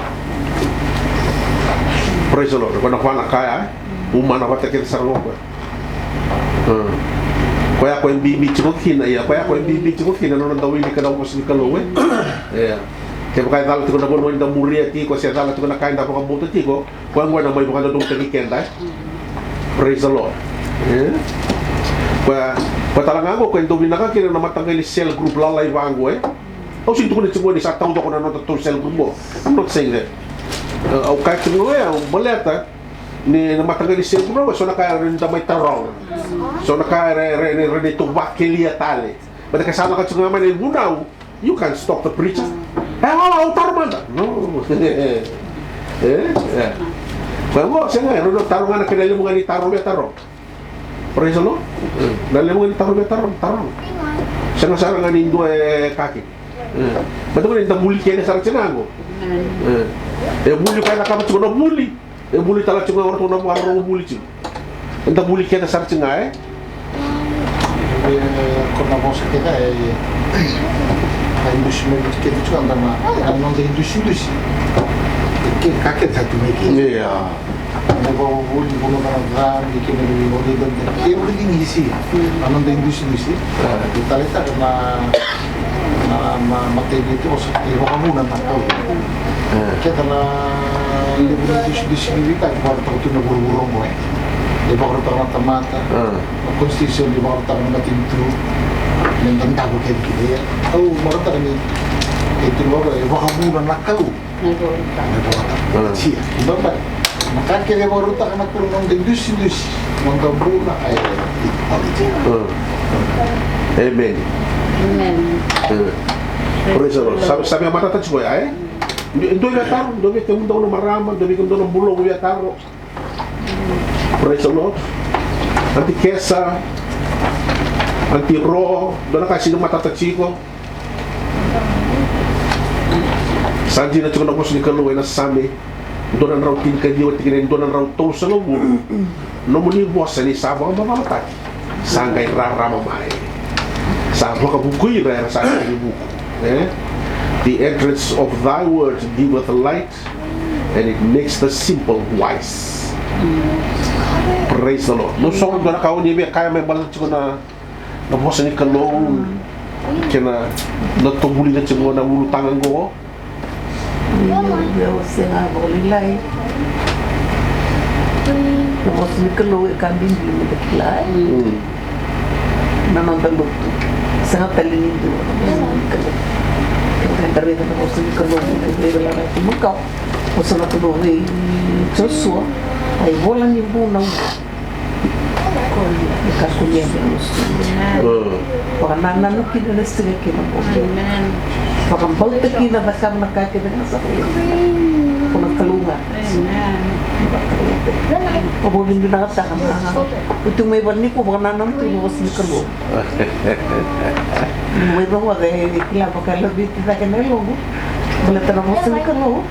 Praise the Lord. Ko na va na ka ya, e? Umana vata kece sara ga o koya. Hmm. Koya ko e bibi tiko kina, ia, koya ko e bibi tiko kina na nona dau wilika na vosa ni Kalou, e? Ia. Kevaka e cala tiko na vanua eda muria tiko, se cala tiko na ka eda vakabauta tiko, koya qo ena mai vakadodonutaki keda, e? Praise the Lord. E? Koya, koya tale ga qo, koya e dau vinaka kina na mataqali cell group lalai vaqo, e? Au sega ni tukuna tiko ni sa taucoko na nodatou cell group qo. I'm not saying that. E, au kaya tiko qo, e, au baleta ni na mataqali cell group qo, so na ka era ni da mai taroga. So na ka era, era, era, era ni tou vakelia tale. Baleta ke sa lako tiko ga mai na ivunau, you can't stop the preacher. E, au, au taro mada. No. E, e. Koya qo, sega, e, rau taro ga na kena levu ga ni taro, via taro. Praise the Lord. E, na levu ga ni taro, via taro, taro. Sega sara ga ni dua e ka kina. E. Baleta ni da vuli kece sara tiko ga qo. E. E vuli koya na cakava tiko na vuli. E vuli tale tiko ga o ratou na vakarorogo vuli tiko. Eda vuli kece sara tiko ga, e? E, ko na vosa kece, e, e dusimaki kece tiko ga na, na noda idusidusi. E, ke, ka kece sa tu mai kece. Ia. Na vakavuvuli, vunauca na ca, me kena vuli, vunauca na ca. Everything is here. Na noda idusidusi. E. E taleitaka na Na, na, na mataivalu, e vakavuna na Kalou. E. Keda na levu ni dusidusi ni veika e vakarautaka tu na vuravura oqo, e. E vakarautaka na tamata, e, na constitution e vakarautaka na matanitu, me da davo kece kina. Au vakarautaka ni, e tu na vaka, e vakavuna na Kalou. Na iVola Tabu. Na iVola Tabu. Mm. Sia, e baba. Na ka kece e vakarautaka na Kalou, noda idusidusi, noda bula, e, e, e. Mm. Amen. Amen. Mm. Praise the Lord. Sa, sa via matata tiko ya, e? Dua, dua via taro, dua vei kemudou na marama, dua vei kemudou na bulou via taro. Praise the Lord. Aunty Kesa, Aunty Ro, dua na ka sega ni matata tiko. Sa dina tiko na vosa ni Kalou ena Same dua na drau tinikaciwa, tikina e dua na drau tolusagavulu. Nomuni vosa ni sa vakamacalataki sa qai rarama mai, sa vakavuku ira era sa tekivuku. E? The entrance of thy word giveth light, and it makes the simple wise. Praise the Lord. Dou soqo dua na ka o ni via kaya me baleta tiko na Na vosa ni Kalou, kei na, na tovulica tiko na ulutaga oqo. Io, io, sega vakalailai. Na vosa ni Kalou e ka bibi meda kila. Mm. Na noda lotu. Sega tale ni dua na vosa ni Kalou. Kevaka eda raica na vosa ni Kalou, eda raica na Kalou. Vosa na Kalou vei Josua, a ivola ni vunau. Ka kune me musu. Mm. Vakanananu kina na siga kei na bogi. Amen. Vakabauta kina, cakava na ka kece ga sa volai. Ko na Kalou ga. Amen. Vakavinavinakataka na. Oti mai vale nikua vakanananu tu na vosa ni Kalou. Mai rogoca e kila vakalaveti cake na yaloqu. Baleta na vosa ni Kalou.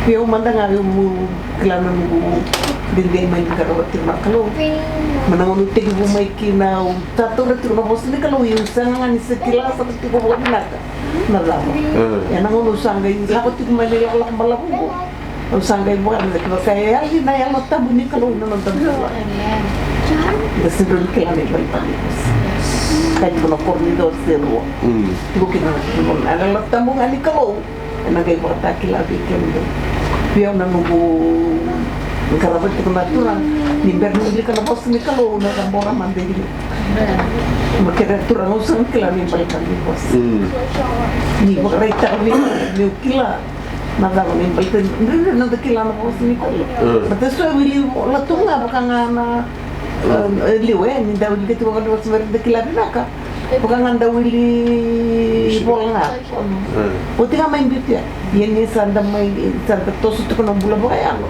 Vei au mada ga, au kila na noqu dede mai ni qarava tiko na Kalou. Mai na gauna au tekivu mai kina, au sa taura tiko na vosa ni Kalou, ia au sega ga ni sa kila sara tiko vakavinaka na cava. Mm. Ia na gauna au sa qai lako tiko mai na ilakolako balavu qo, au sa qai vakavinavinaka, kevaka e yali na Yalo Tabu ni Kalou ena noda bula. Amen. Da sega ni kila na ibalebale ni vosa. Kaya tiko na Korinica wase rua. Mm. Tiko kina na Yalo Tabu ga ni Kalou. Ena qai vakatakila vei kemudou. Vei au na noqu Qarava tiko na Turaga ni bera ni wilika na vosa ni Kalou, na cabora mada e liu. Ma kere Turaga, au sega ni kila ni baleta na vosa. Ni vakaraitaka vei au meu kila na cava ni baleta ni dredre na da kila na vosa ni Kalou. Baleta so e wili vola tu ga vaka ga na, e, liu, e, ni da wilika tiko ga na vosa me da kila vinaka. Vaka ga da wili vola ga. Oti ga mai biuti ya. Ia ni sa da mai, sa da toso tiko na bula vakayalo.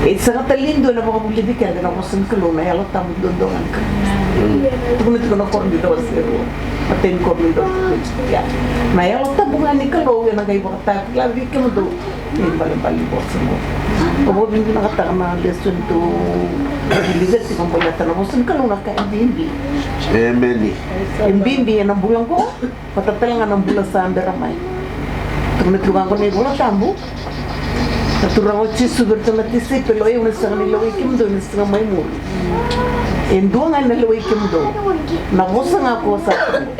E sega tale ni dua ena vakavulici keda na vosa ni Kalou, na Yalo Tabu duadua ga ni Kalou. Tukuna tiko na Korinica wase rua. Matai ni Korinica wase rua. Ia, na Yalo Tabu ga ni Kalou ena qai vakatakila vei kemudou na ibalebale ni vosa qo. Au vakavinavinakataka na lesoni tou wilika tiko baleta na vosa ni Kalou na ka e bibi. Emeni. E bibi ena bula qo. Vata tale ga na bula sa bera mai. Tukuna tiko vaqo na iVola Tabu. Na Turaga o Jisu vei iratou na tisaipeli, o yau na sega ni lewai kemudou ena siga mai muri. E dua ga ena lewai kemudou. Na vosa ga ko sa tukuna.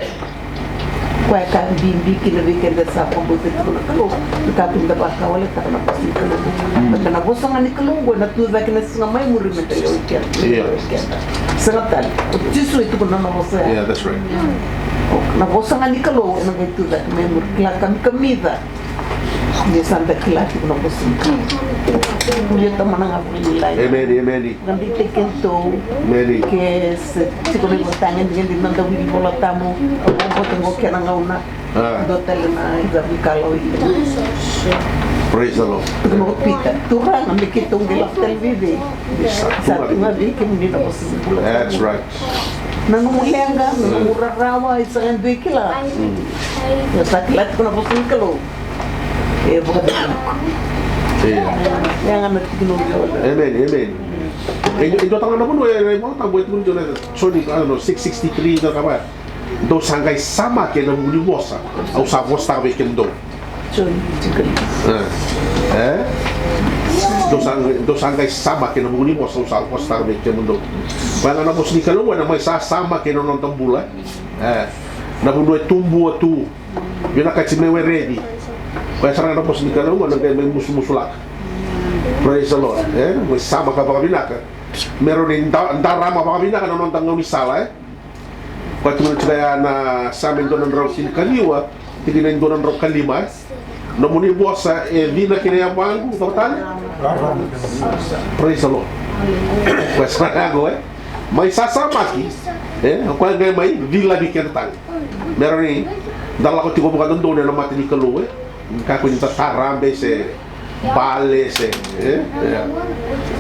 Koya ka bibi kina vei keda sa vakabauta tiko na Kalou. Na ka keda vakawaleta na vosa ni Kalou. Baleta na vosa ga ni Kalou qo ena tu cake na siga mai muri me da lewai keda. Io. Sega tale. O Jisu e tukuna na vosa ya. Yeah, that's right. Na vosa ga ni Kalou ena qai tu cake mai muri, kila kamikamica. Ni sa da kila tiko na vosa ni Kalou. Vulia Tamana ga vakalailai. Emeni, emeni. Vakadeitaki kedatou. Emeni. Ke se tiko na ivakatagedegede ni noda wili Vola Tabu. Au vakabauta qo kena gauna. Ah. Dua tale na icavuikalawa i. Praise the Lord. Tukuna o Pita, Turaga, me keitou qai lako tale vei cei? Sa tu ga vei kemuni na vosa ni bula. That's right. Na nomu leqa, na nomu rarawa, e sega ni dua e kila. Ia sa kila tiko na vosa ni Kalou. E vakadinadinataka. Ia. Ia ga na tikina oqo. Amen, amen. E dua tale ga na vanua e, e, Vola Tabu e tukuna tiko na Joni, I don't know, six sixty-three, na ka vaya. Dou sa qai samaki ena vuku ni vosa au sa vosataka vei kemudou. E? Dou sa, dou sa qai samaki ena vuku ni vosa au sa vosataka vei kemudou. Vaya ga na vosa ni Kalou, ena mai sa samaki ena noda bula. E? Na vanua e tubua tu. Vinakati me wereci. Koya sara ga na vosa ni Kalou, ena qai mai musumusulaka. Praise the Lord. E? Mai samaka vakavinaka. Me rawa ni da, darama vakavinaka na noda gaunisala, e? Koya tukuna tiko ya na Same dua na drau tinikaciwa, tikina e dua na drau ka lima, e? Nomuni vosa e cina ki na yavaqu, cava tale? Praise the Lord. Koya sara ga qo, e? Mai sasamaki, e? Koya qai mai cilavi keda tale. Me rawa ni da lako tiko vakadodonu ena mata ni Kalou, e? Kakua ni da tarabe se bale se, e? Ia.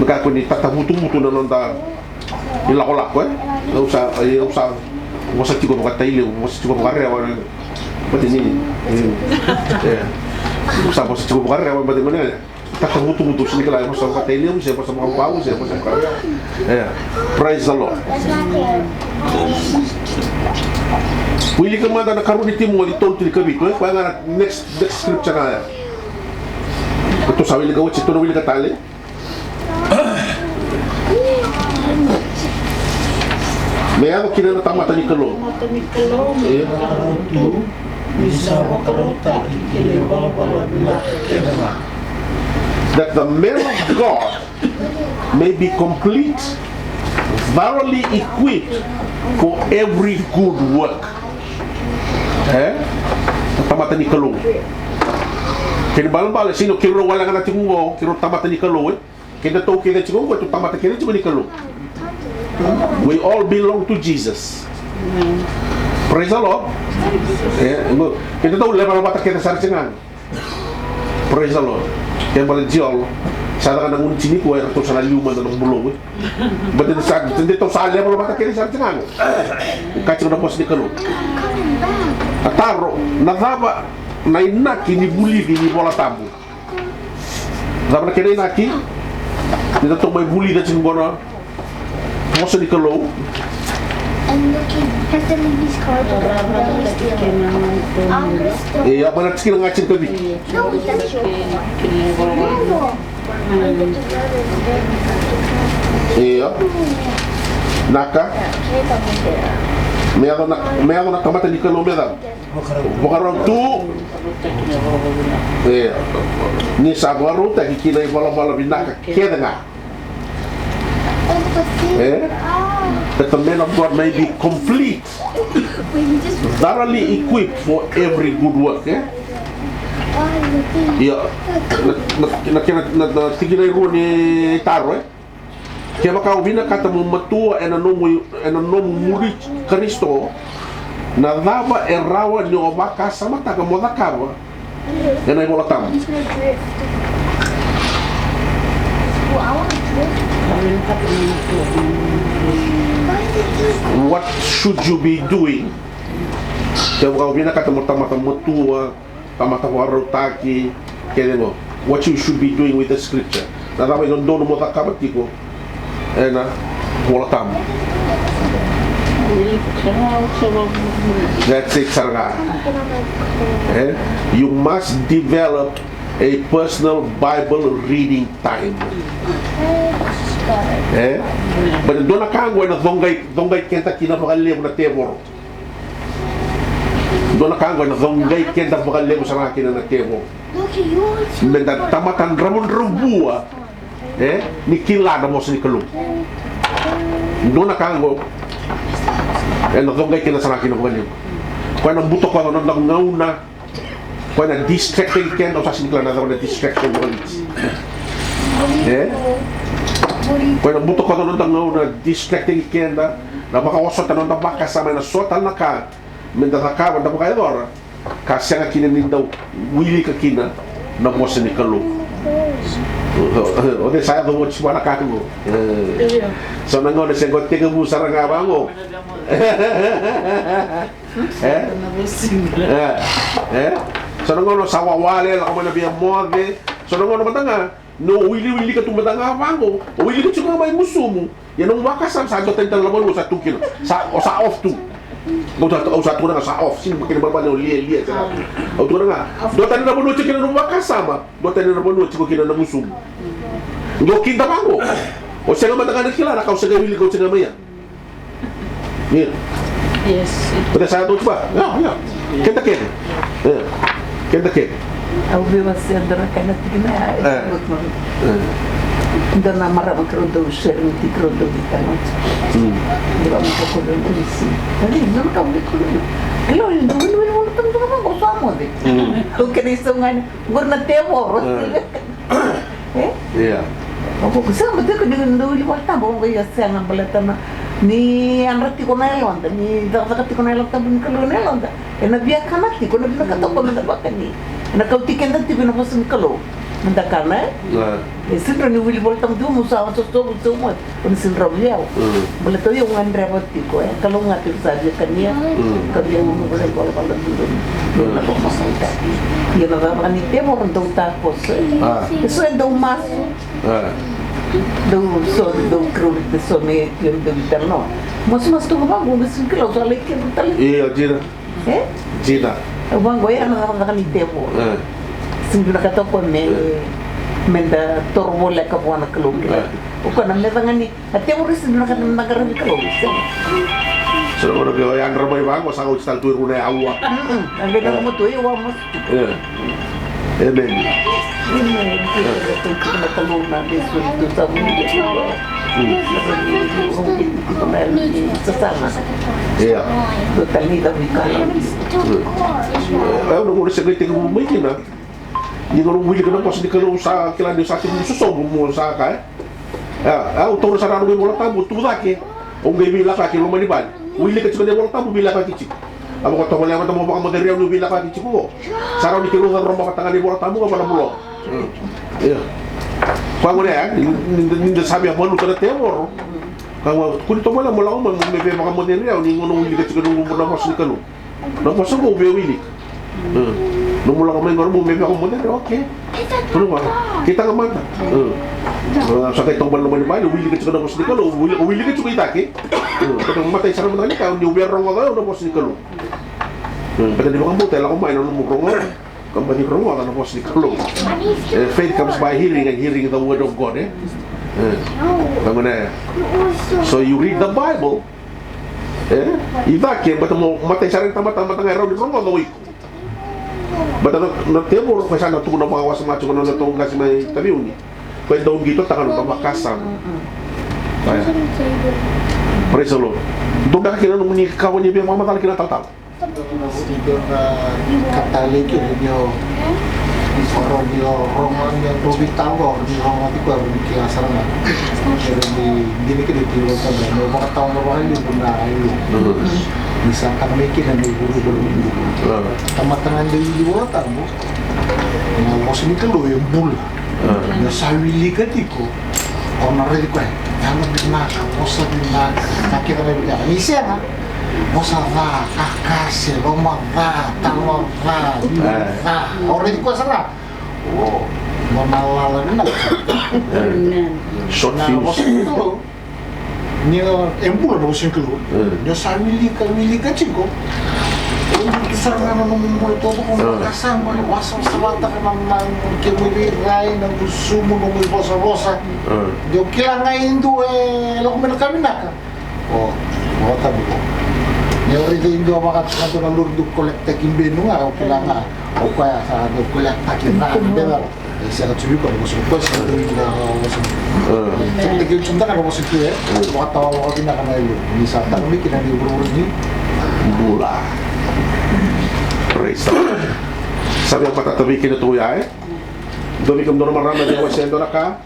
Me kakua ni tatavutuvutu na noda ilakolako, e? Au sa, au sa vosa tiko vakatailevu, vosa tiko vakarewa, e? Baleta ni, e? Au sa vosa tiko vakarewa, baleta ni, e? Tatavutuvutu, se ni kila, e vosa vakatailevu, se vosa vakabau, se vosa vakarewa. E. Praise the Lord. Wilika mada na karua ni Timoci tolu tinikavitu, e? Koya ga na next, next scripture ga ya. Tou sa wilika oti, tou na wilika tale. Me yaco kina na tamata ni Kalou. Tamata ni Kalou, me vakarau tu, ni sa vakarautaki ki na ivalavala vinaka kece ga. That the man of God may be complete, thoroughly equipped for every good work. E? Na tamata ni Kalou. Kena ibalebale, sega ni o keirau wale ga na tiko qo, keirau tamata ni Kalou, e? Kedatou kece tiko qo, tou tamata kece tiko ni Kalou. We all belong to Jesus. Praise the Lord. E, qo, kedatou level vata kece sara tiko ga. Praise the Lord. Ke bale Jiolo, sa caka na gunu tini ko eratou sa na liu mada na bulou, e. But then sa, then tou sa level vata kece sara tiko ga. Ka tiko na vosa ni Kalou. A taro, na cava na inaki ni vulici ni Vola Tabu? Cava na kena inaki? Ni da tou mai vulica tiko qo na vosa ni Kalou. I'm looking. Has the ladies card? Ia, mai na tikina ga tinikavitu. No, it doesn't show. Ia. Naka. Me yaco na, me yaco na tamata ni Kalou me cava? Vakarau tu. E, ni sa vakarautaki ki na ivalavala vinaka kece ga. E? That the man of God may be complete, thoroughly equipped for every good work, e? Ia, na, na, na, na, na tikina e rua ni taro, e? Kevaka o vinakata mo matua ena nomu, ena nomu muri Karisito, na cava e rawa ni o vakasamataka mo cakava ena iVola Tabu? What should you be doing? Kevaka o vinakata mo tamata matua, tamata vakarautaki, kece qo. What you should be doing with the scripture. Na cava e dodonu mo cakava tiko ena Vola Tabu. That's it, sara ga. E? You must develop a personal Bible reading time. E? But dua na ka qo ena coqai, coqai keda kina vakalevu na tevoro. Dua na ka qo ena coqai keda vakalevu sara ga kina na tevoro. Meda tamata dravudravua, e, ni kila na vosa ni Kalou. Dua na ka qo ena coqai keda sara ga kina vakalevu. Koya na butakoca na noda gauna. Koya na distracting keda, au sa sega ni kila na cava na distraction vakaviti. E? Koya na butakoca na noda gauna, distracting keda, na vakaosota na noda vakasama ena so tale na ka meda cakava, da vakayacora, ka sega kina ni da wilika kina na vosa ni Kalou. O cei sa yaco oti vua na ka qo? E. So na gauna se qo tekivu sara ga vaqo. E? E? E? So na gauna sa wawale, lako mai na via moce. So na gauna mada ga, no wiliwilika tu mada ga vaqo. O wilika tiko ga mai gusumu. Ia nomu vakasama sa dua tani tale na vanua sa tu kina. Sa, o sa off tu. Au sa, au sa tukuna ga sa off. Sini makina balabala o lia, lia, sa. Au tukuna ga. Dua tani na vanua tiko kina nomu vakasama. Dua tani na vanua tiko kina na gusumu. Dua kida vaqo. O sega mada ga na kila na ka o sega wilika o sega mai ya. Ia. Yes. Baleta sa yaco tu va? Ia, ia. Keda kece. Ia. Keda kece. Au via wasea dua na ka na tikina ya. E. E. Dua na marama keirau dau sharing tiko, keirau dau veitalanoa. Mm. Dua na marama keirau dau veitalanoa. Dua na ka veitalanoa. Kalou, e dau wili, wili, wili, tau, tau, tau, tau, tau, moce. Mm. Au kere isau ga ni, qori na tevoro. E. E? Ia. Au vaka, sega, baleta ni dau wili Vola Tabu, au vaka, ia sega, baleta na, ni yadra tiko na yaloda, ni cakacaka tiko na Yalo Tabu ni Kalou ena yaloda. Ena via kana tiko, ena vinakata o koya meda vakani. Ena kauti keda tiko ena vosa ni Kalou. Meda kana, e? Ia. E sega ni wili Vola Tabu tiko, mo sa, sa, sa, sa, mo. Ko ni sega ni rawa vei au. Mm. Baleta au gadreva tiko, e Kalou ga tiko sa via kania. Mm. Ka via unu vale, ivalavala dodonu. Mm. Na vakamasaitaki. Ia na cava ga ni tevoro dau takoso. A. E so e dau masu. A. Dau so, dau krau, dau so me kio, dau talanoa. Masu, masu tu ga vaqo, me sega ni kila, au sa lai kila tale. Io, dina. E? Dina. Au vaqo, ia na cakacaka ni tevoro. E. Sega ni vinakata o koya me, e, meda toro voleka vua na Kalou kila. E. O koya na meca ga ni, a tevoro e sega ni vinakata meda qaravi Kalou. Sega. So na gauna ke o yadra mai vaqo, sa oti tale tu e rua na aua. Mm-mm. A qai na, e, matua, ia, au a masu. E. Emeni. Emeni. Kemuni na Kalou na lesu ni Kalou. Mm. Ia. Mm. E, au na gauna se qai tekivu mai kina. Ni gauna wilika na vosa ni Kalou sa kila ni sa tekivu sosovu mo sa ka, e? A, au taura sara na noqu iVola Tabu, tu cake. Au qai veilakoyaki e loma ni vale. Wilika tiko na iVola Tabu, veilakoyaki tiko. A vakatovolea mada mo vakamoce rau ni veilakoyaki tiko qo. Sa rawa ni keitou caroba vata ga na iVola Tabu qo vata na buloga. Ia. Koya gona ya, ni, ni, ni da sa via valuta na tevoro. Koya gona, kua ni tovolea mo lako mai, mo mai via vakamoce rau ni gauna wilika tiko na, na vosa ni Kalou. Na vosa qo au via wilika. Nomu lako mai qo, nomu mai vakamoce, okay. Keitou mada. Sa qai toka mai na loma ni vale, wilika tiko na vosa ni Kalou, wilika, wilika tiko i cake. Keitou matai sara mada ni ka, niu via rogoca au na vosa ni Kalou. Baleta ni vakabauta e lako mai na nomu rogoca, ka mani rogoca na vosa ni Kalou. Eh, faith comes by hearing and hearing the word of God, eh? Eh. So you read the Bible, E? I cake, baleta mo matai sara ni tamata, tamata ga e rawa ni rogoca o iko. Baleta na, na tevoro koya sa na tukuna vakawasoma tiko na nodratou qase mai Taveuni. Koya e dau qitotaka na noda vakasama. Aya. Praise the Lord. Dua beka kina na nomuni kakua ni via vakamacala kina na talatala. Dua na ka talei kina ni o, ni o rogo, ni o rogo, ni o rogo vei talo, ni rogo vei koya, ni kila sara ga. Kere ni dina kina ni tiko tale, ni o vakatawa na vakalevu na ilu. Ni sa taka mai kina na ivurevure ni bula. Tamata ga dau iVola Tabu. Na vosa ni Kalou e bula. Ni o sa wilika tiko, o na raici koya. Yalo vinaka, vosa vinaka, na kece na vinaka. Ni sega, vosa ca, kakase, loma ca, talo ca, via ca. O raici koya sara. O, mo na lala vinaka. Amen. Short fuse. Ni o, e bula na vosa ni Kalou. Ni o sa wilika, wilika tiko. O wilika sara ga na nomu bula taucoko, na kasama, na wasavasavataka na, na kemu irairai, na gusumu, nomu ivosavosa. Ni o kila ga e dua e lako mai na ka vinaka. O, o tabu ko. Ni o raica e dua vaka, na dua na lori dau kolekitaki benu ga, o kila ga. O koya sa dau kolekitaki na beva. E sega tu vei koya na vosa, koya sa dau ina na vosa. Sega ni dau tu na vosa tu e. Vakatawa vakavinaka na ilu. Ni sa taka mai kina na ivurevure ni bula. Praise the Lord. Sa via matata vei kina tu ya e. Dua vei kemudou na marama e via wasea e dua na ka.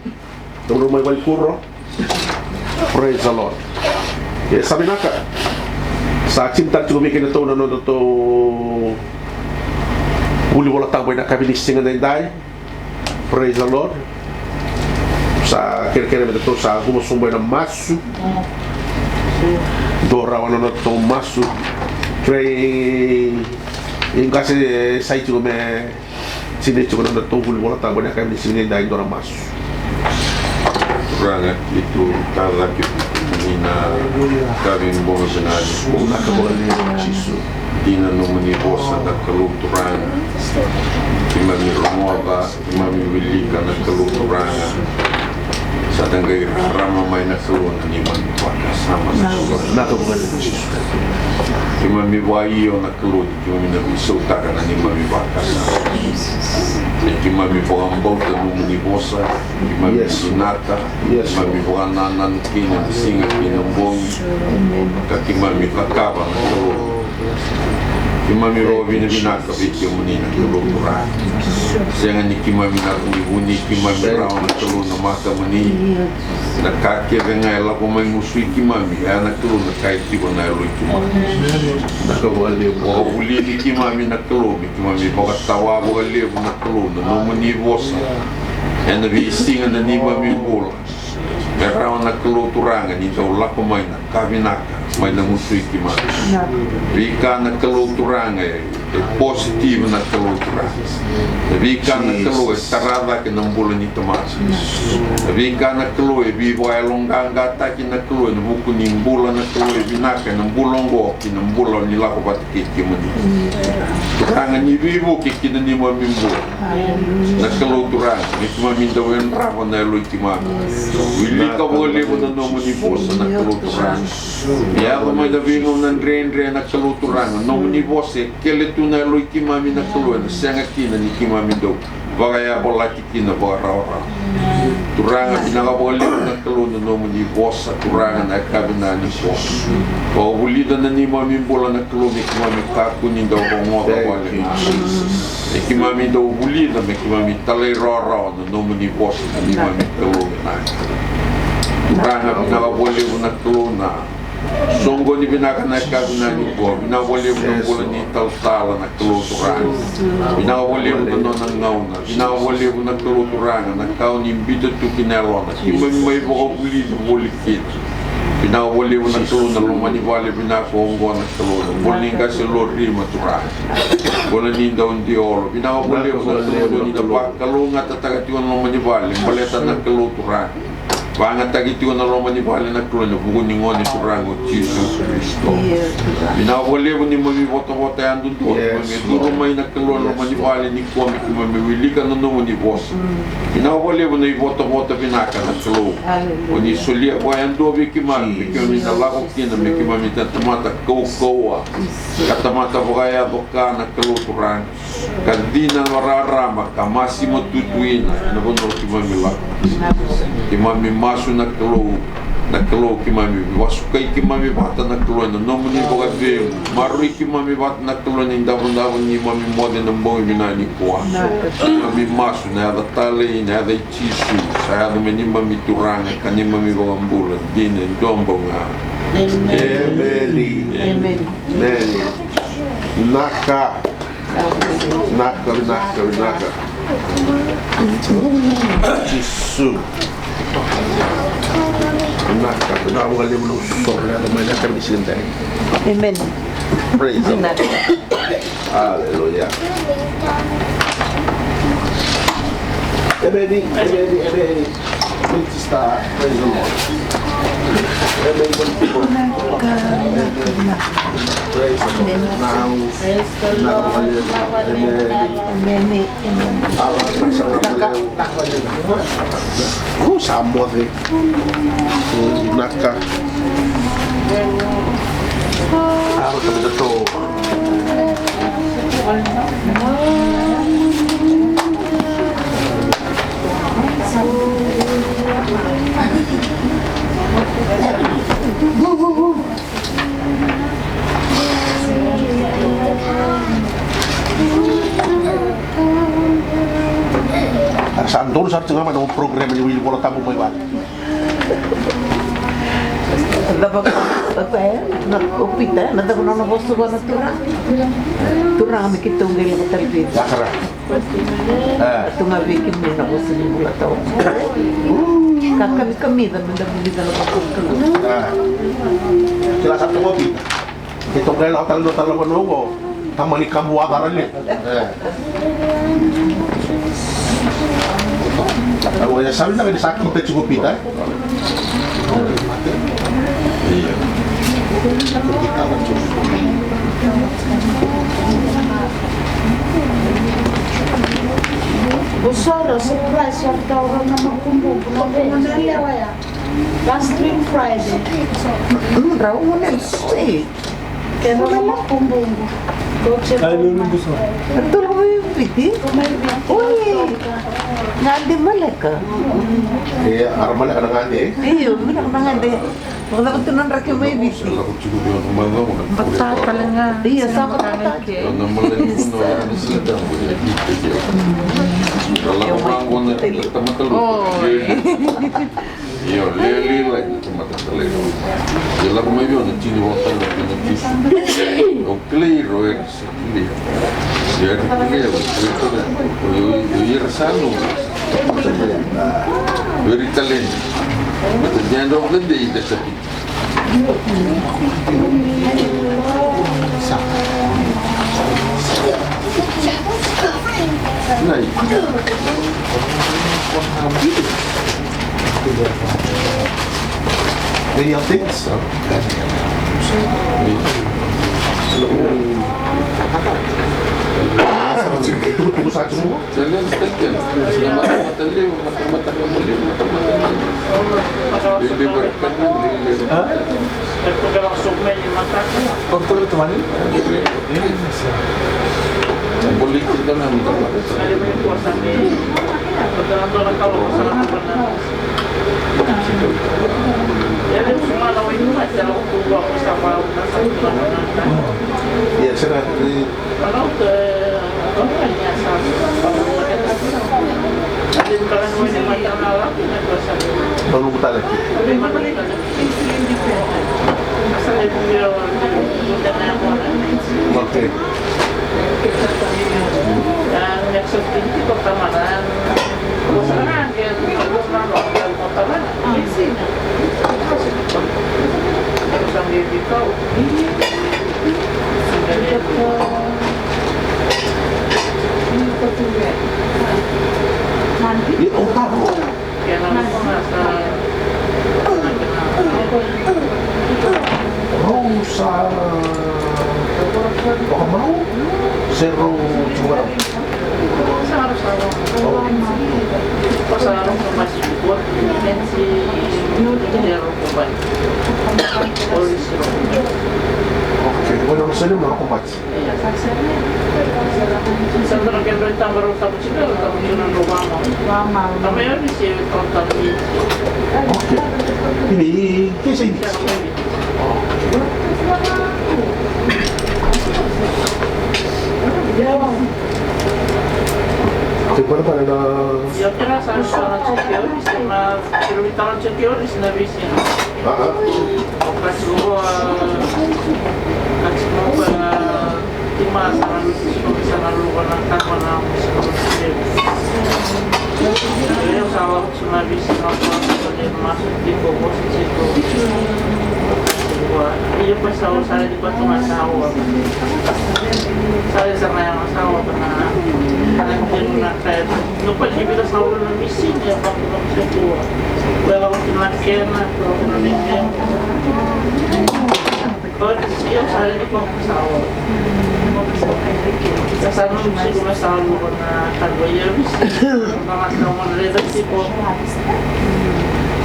Dou mai valenikuro. Praise the Lord. E sa vinaka. Sa tini tale tiko vei kedatou na nodatou vuli Vola Tabu ena yakavi ni siga edaidai. Praise the Lord. Sa kerekere me datou sa cuva sobu ena masu. Dua rawa na nodatou masu. Kerei i qase e sai tiko me Sinai tiko na nodatou vuli Vola Tabu ena yakavi ni siga edaidai, dua na masu. Turaga, keitou tacake vei kemuni na yakavi bogi vinaka nikua. Vinaka vakalevu Jisu. Dina nomuni vosa na Kalou Turaga. Keimami rogoca, keimami wilika na Kalou Turaga. Sa da qai rarama mai na Kalou na neimami vakasama na Kalou. Vinaka vakalevu Jisu. Keimami vakaio na Kalou ni keimami na veisautaka na neimami vakasama. Ni keimami vakabauta nomuni vosa, keimami vinaka, keimami vakanananu kina na siga kei na bogi, ka keimami cakava na Kalou. Keimami vakavinavinaka vei kemuni na Kalou Turaga. Sega ni keimami na vunivuni, keimami rawa na Kalou na matamuni. Na ka kece ga e lako mai gusui keimami, oya na Kalou na ka e tiko na yaloi keimami. Vakavulici keimami na Kalou, me keimami vakatawa vakalevu na Kalou na nomuni vosa. Ena veisiga na neimami bula. Me rawa na Kalou Turaga ni dau lako mai na ka vinaka mai na gusui keimami. Veika na Kalou Turaga e e positive na Kalou Turaga. Na veika na Kalou e tara cake na bula ni tamata. Na veika na Kalou e veivakayaloqaqataki na Kalou ena vuku ni bula na Kalou e vinaka ena bula oqo ki na bula ni lako vata kei kemuni. Turaga ni veivuke ki na neimami bula. Na Kalou Turaga, me keimami dau yadrava na yaloi keimami. Wilika vakalevu na nomuni vosa na Kalou Turaga. Ni yaco mai na veigauna dredre na Kalou Turaga, nomuni vosa e kele tu na yaloi keimami na Kalou, ena sega kina ni keimami dau vakayavalati kina vakarawarawa. Turaga, vinaka vakalevu na Kalou na nomuni vosa, Turaga na yakavi na nikua. Vakavulica na neimami bula na Kalou me keimami kakua ni dau rogoca wale ga. Me keimami dau vulica, me keimami talairawarawa na nomuni vosa na neimami Kalou vinaka. Turaga, vinaka vakalevu na Kalou na soqoni vinaka na yakavi na nikua. Vinaka vakalevu na bula ni talatala na Kalou Turaga. Vinaka vakalevu na nona gauna. Vinaka vakalevu na Kalou Turaga na ka o ni biuta tu ki na yalona. Keimami mai vakavulici voli kina. Vinaka vakalevu na Kalou na loma ni vale vinaka oqo na Kalou. Na bula ni qase lorima Turaga. Bula ni daudiolo. Vinaka vakalevu na Kalou ni na vakalougatataka tiko na loma ni vale. Baleta na Kalou Turaga. Vagataki tiko na loma ni vale na Kalou ena vuku ni Gone Turaga o Jisu Karisito. Vinaka vakalevu ni mami votavota yadudua, mami curu mai na Kalou ena loma ni vale nikua me keimami wilika na nomuni vosa. Vinaka vakalevu na ivotavota vinaka na Kalou. O ni solia vakayadua vei keimami me keimami na lako kina me keimami na tamata kaukauwa ka tamata vakayaco ka na Kalou Turaga. Ka cina rarama ka masima tutuina ena vanua keimami lako. Keimami masu na Kalou, na Kalou keimami vasukai keimami vata na Kalou ena nomuni vakacegu. Maroroi keimami vata na Kalou ena idavodavo ni mami moce ena bogi vinaka nikua. Keimami masu na yaca talei, na yaca i Jisu, sa yaco me neimami Turaga ka neimami Vakabula dina e dua bau ga. Emeni. Emeni. Naka. Naka, naka, naka. Jisu. Naka, naka vakalevu na usoro na yaca mai na yakavi ni siga ni dai. Amen. Praise the Lord. Hallelujah. Emeni, emeni, emeni. Praise the Lord. Emeni. Praise the Lord. Now, now, emeni. Emeni. Emeni. Sa moce. Naka. Aro sa mita to. Sa donu sara tiko ga mai na program ni wili Vola Tabu mai vale. Cava ko koya na o Pita, na cava nona vosa vua na Turaga? Turaga, me keitou qai lako tale vei. Yakara. E. Tu ga vei kemuni na vosa ni bula tau. Ka kamikamica me da vulica na vakaukauwa. E. Kila sa tu o Pita. Keitou qai lako tale dua tale na vanua oqo. Tamani kabu a cara levu. E. Au ya sa vinaka ni sa kita tiko Pita, e? Io. Vosota, surprise, sa taura na makubuqu, na vuna na lewa ya. Last week Friday. Mm, rau gone sweet. Kena na makubuqu. Ai, lulu buso. Tolu mai Viti. Mai Viti. Oi. Gade maleka. E, ara maleka na gade. Io, vinaka na gade. Vakacava tu na draki mai Viti? Batata tale ga. Io, sa batata. Oi. Io, lele, lele, lele, na tamata talei. Ia lako mai vei au na tini vakatale na Jisu. Au kilai ira o ira sa kilai au. Ia era kilai au, o ira sa nu. O ira i Taleni. But at the end of the day, that's a big Nice. Any updates? Tukutuku sa tu. Ia, sega ni Nonuku tale. Okay. E, o taro. Rau sa vakamau se rau tiko ga? Sa rau sa vakamau. Ko sa rau sa masi ko, enti ni rau ko bai. Ori si rau. Okay, ko na sa ni ma ko bai. Sa dua na kedra itaba rau tabu tiko, rau tabu tiko na nodrau vamau. Vamau. Tama ya ni se rau tabu. Okay. Ia, ia, ke sa i. Ke vale vale na. Ia, ke na sa sa na tiko, se na, ke na vitara tiko, se na visi. Aha. O kasi ko, a, kasi ko, a, Tima sa na lutu, sa na lutu na kama na musu. Io, sa lau tu na visi na ko, sa de masu tiko, ko si tiko. Io, pa sa o sa de pa tu na sa o. Sa de sa na ya na sa o na. Sa na tiko na kaya. No pa ni vila sa o na visi ni pa tu na musu. Ko ya ko na kena, ko na ni. Io, sa raica ni ko sa o. Sa sa nomu tiko me sa o na ka qo, ia visi. Na ka mo raica tiko.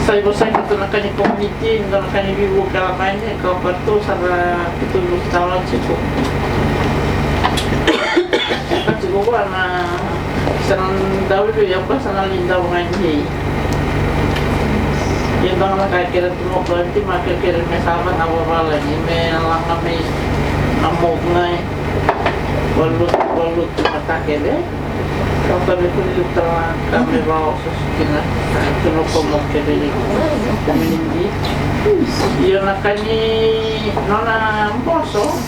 Sa i vosaki tu na ka ni komuniti, na ka ni veivuke mai ni ka o ka tu sa ra tu tala tiko. Ka tiko vua na sa na dau vei au ka sa na lai dau ga i nei. Ia dua na ka kere tu mo ka ti ma ke kere me sa va na vavalagi me laga me na mo nai. Valutu, valutu mata kere. Ka ka me kuni luta ka me va oso kina. Tu no ko mo kere ni komuniti. Ia na ka ni nona boso.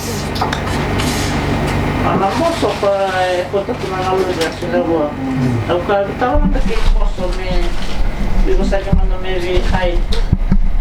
Nona boso ka e kota tu na galu e Sina vua. Au ka tawa mada kei koso me vivosaki mada me vei kai.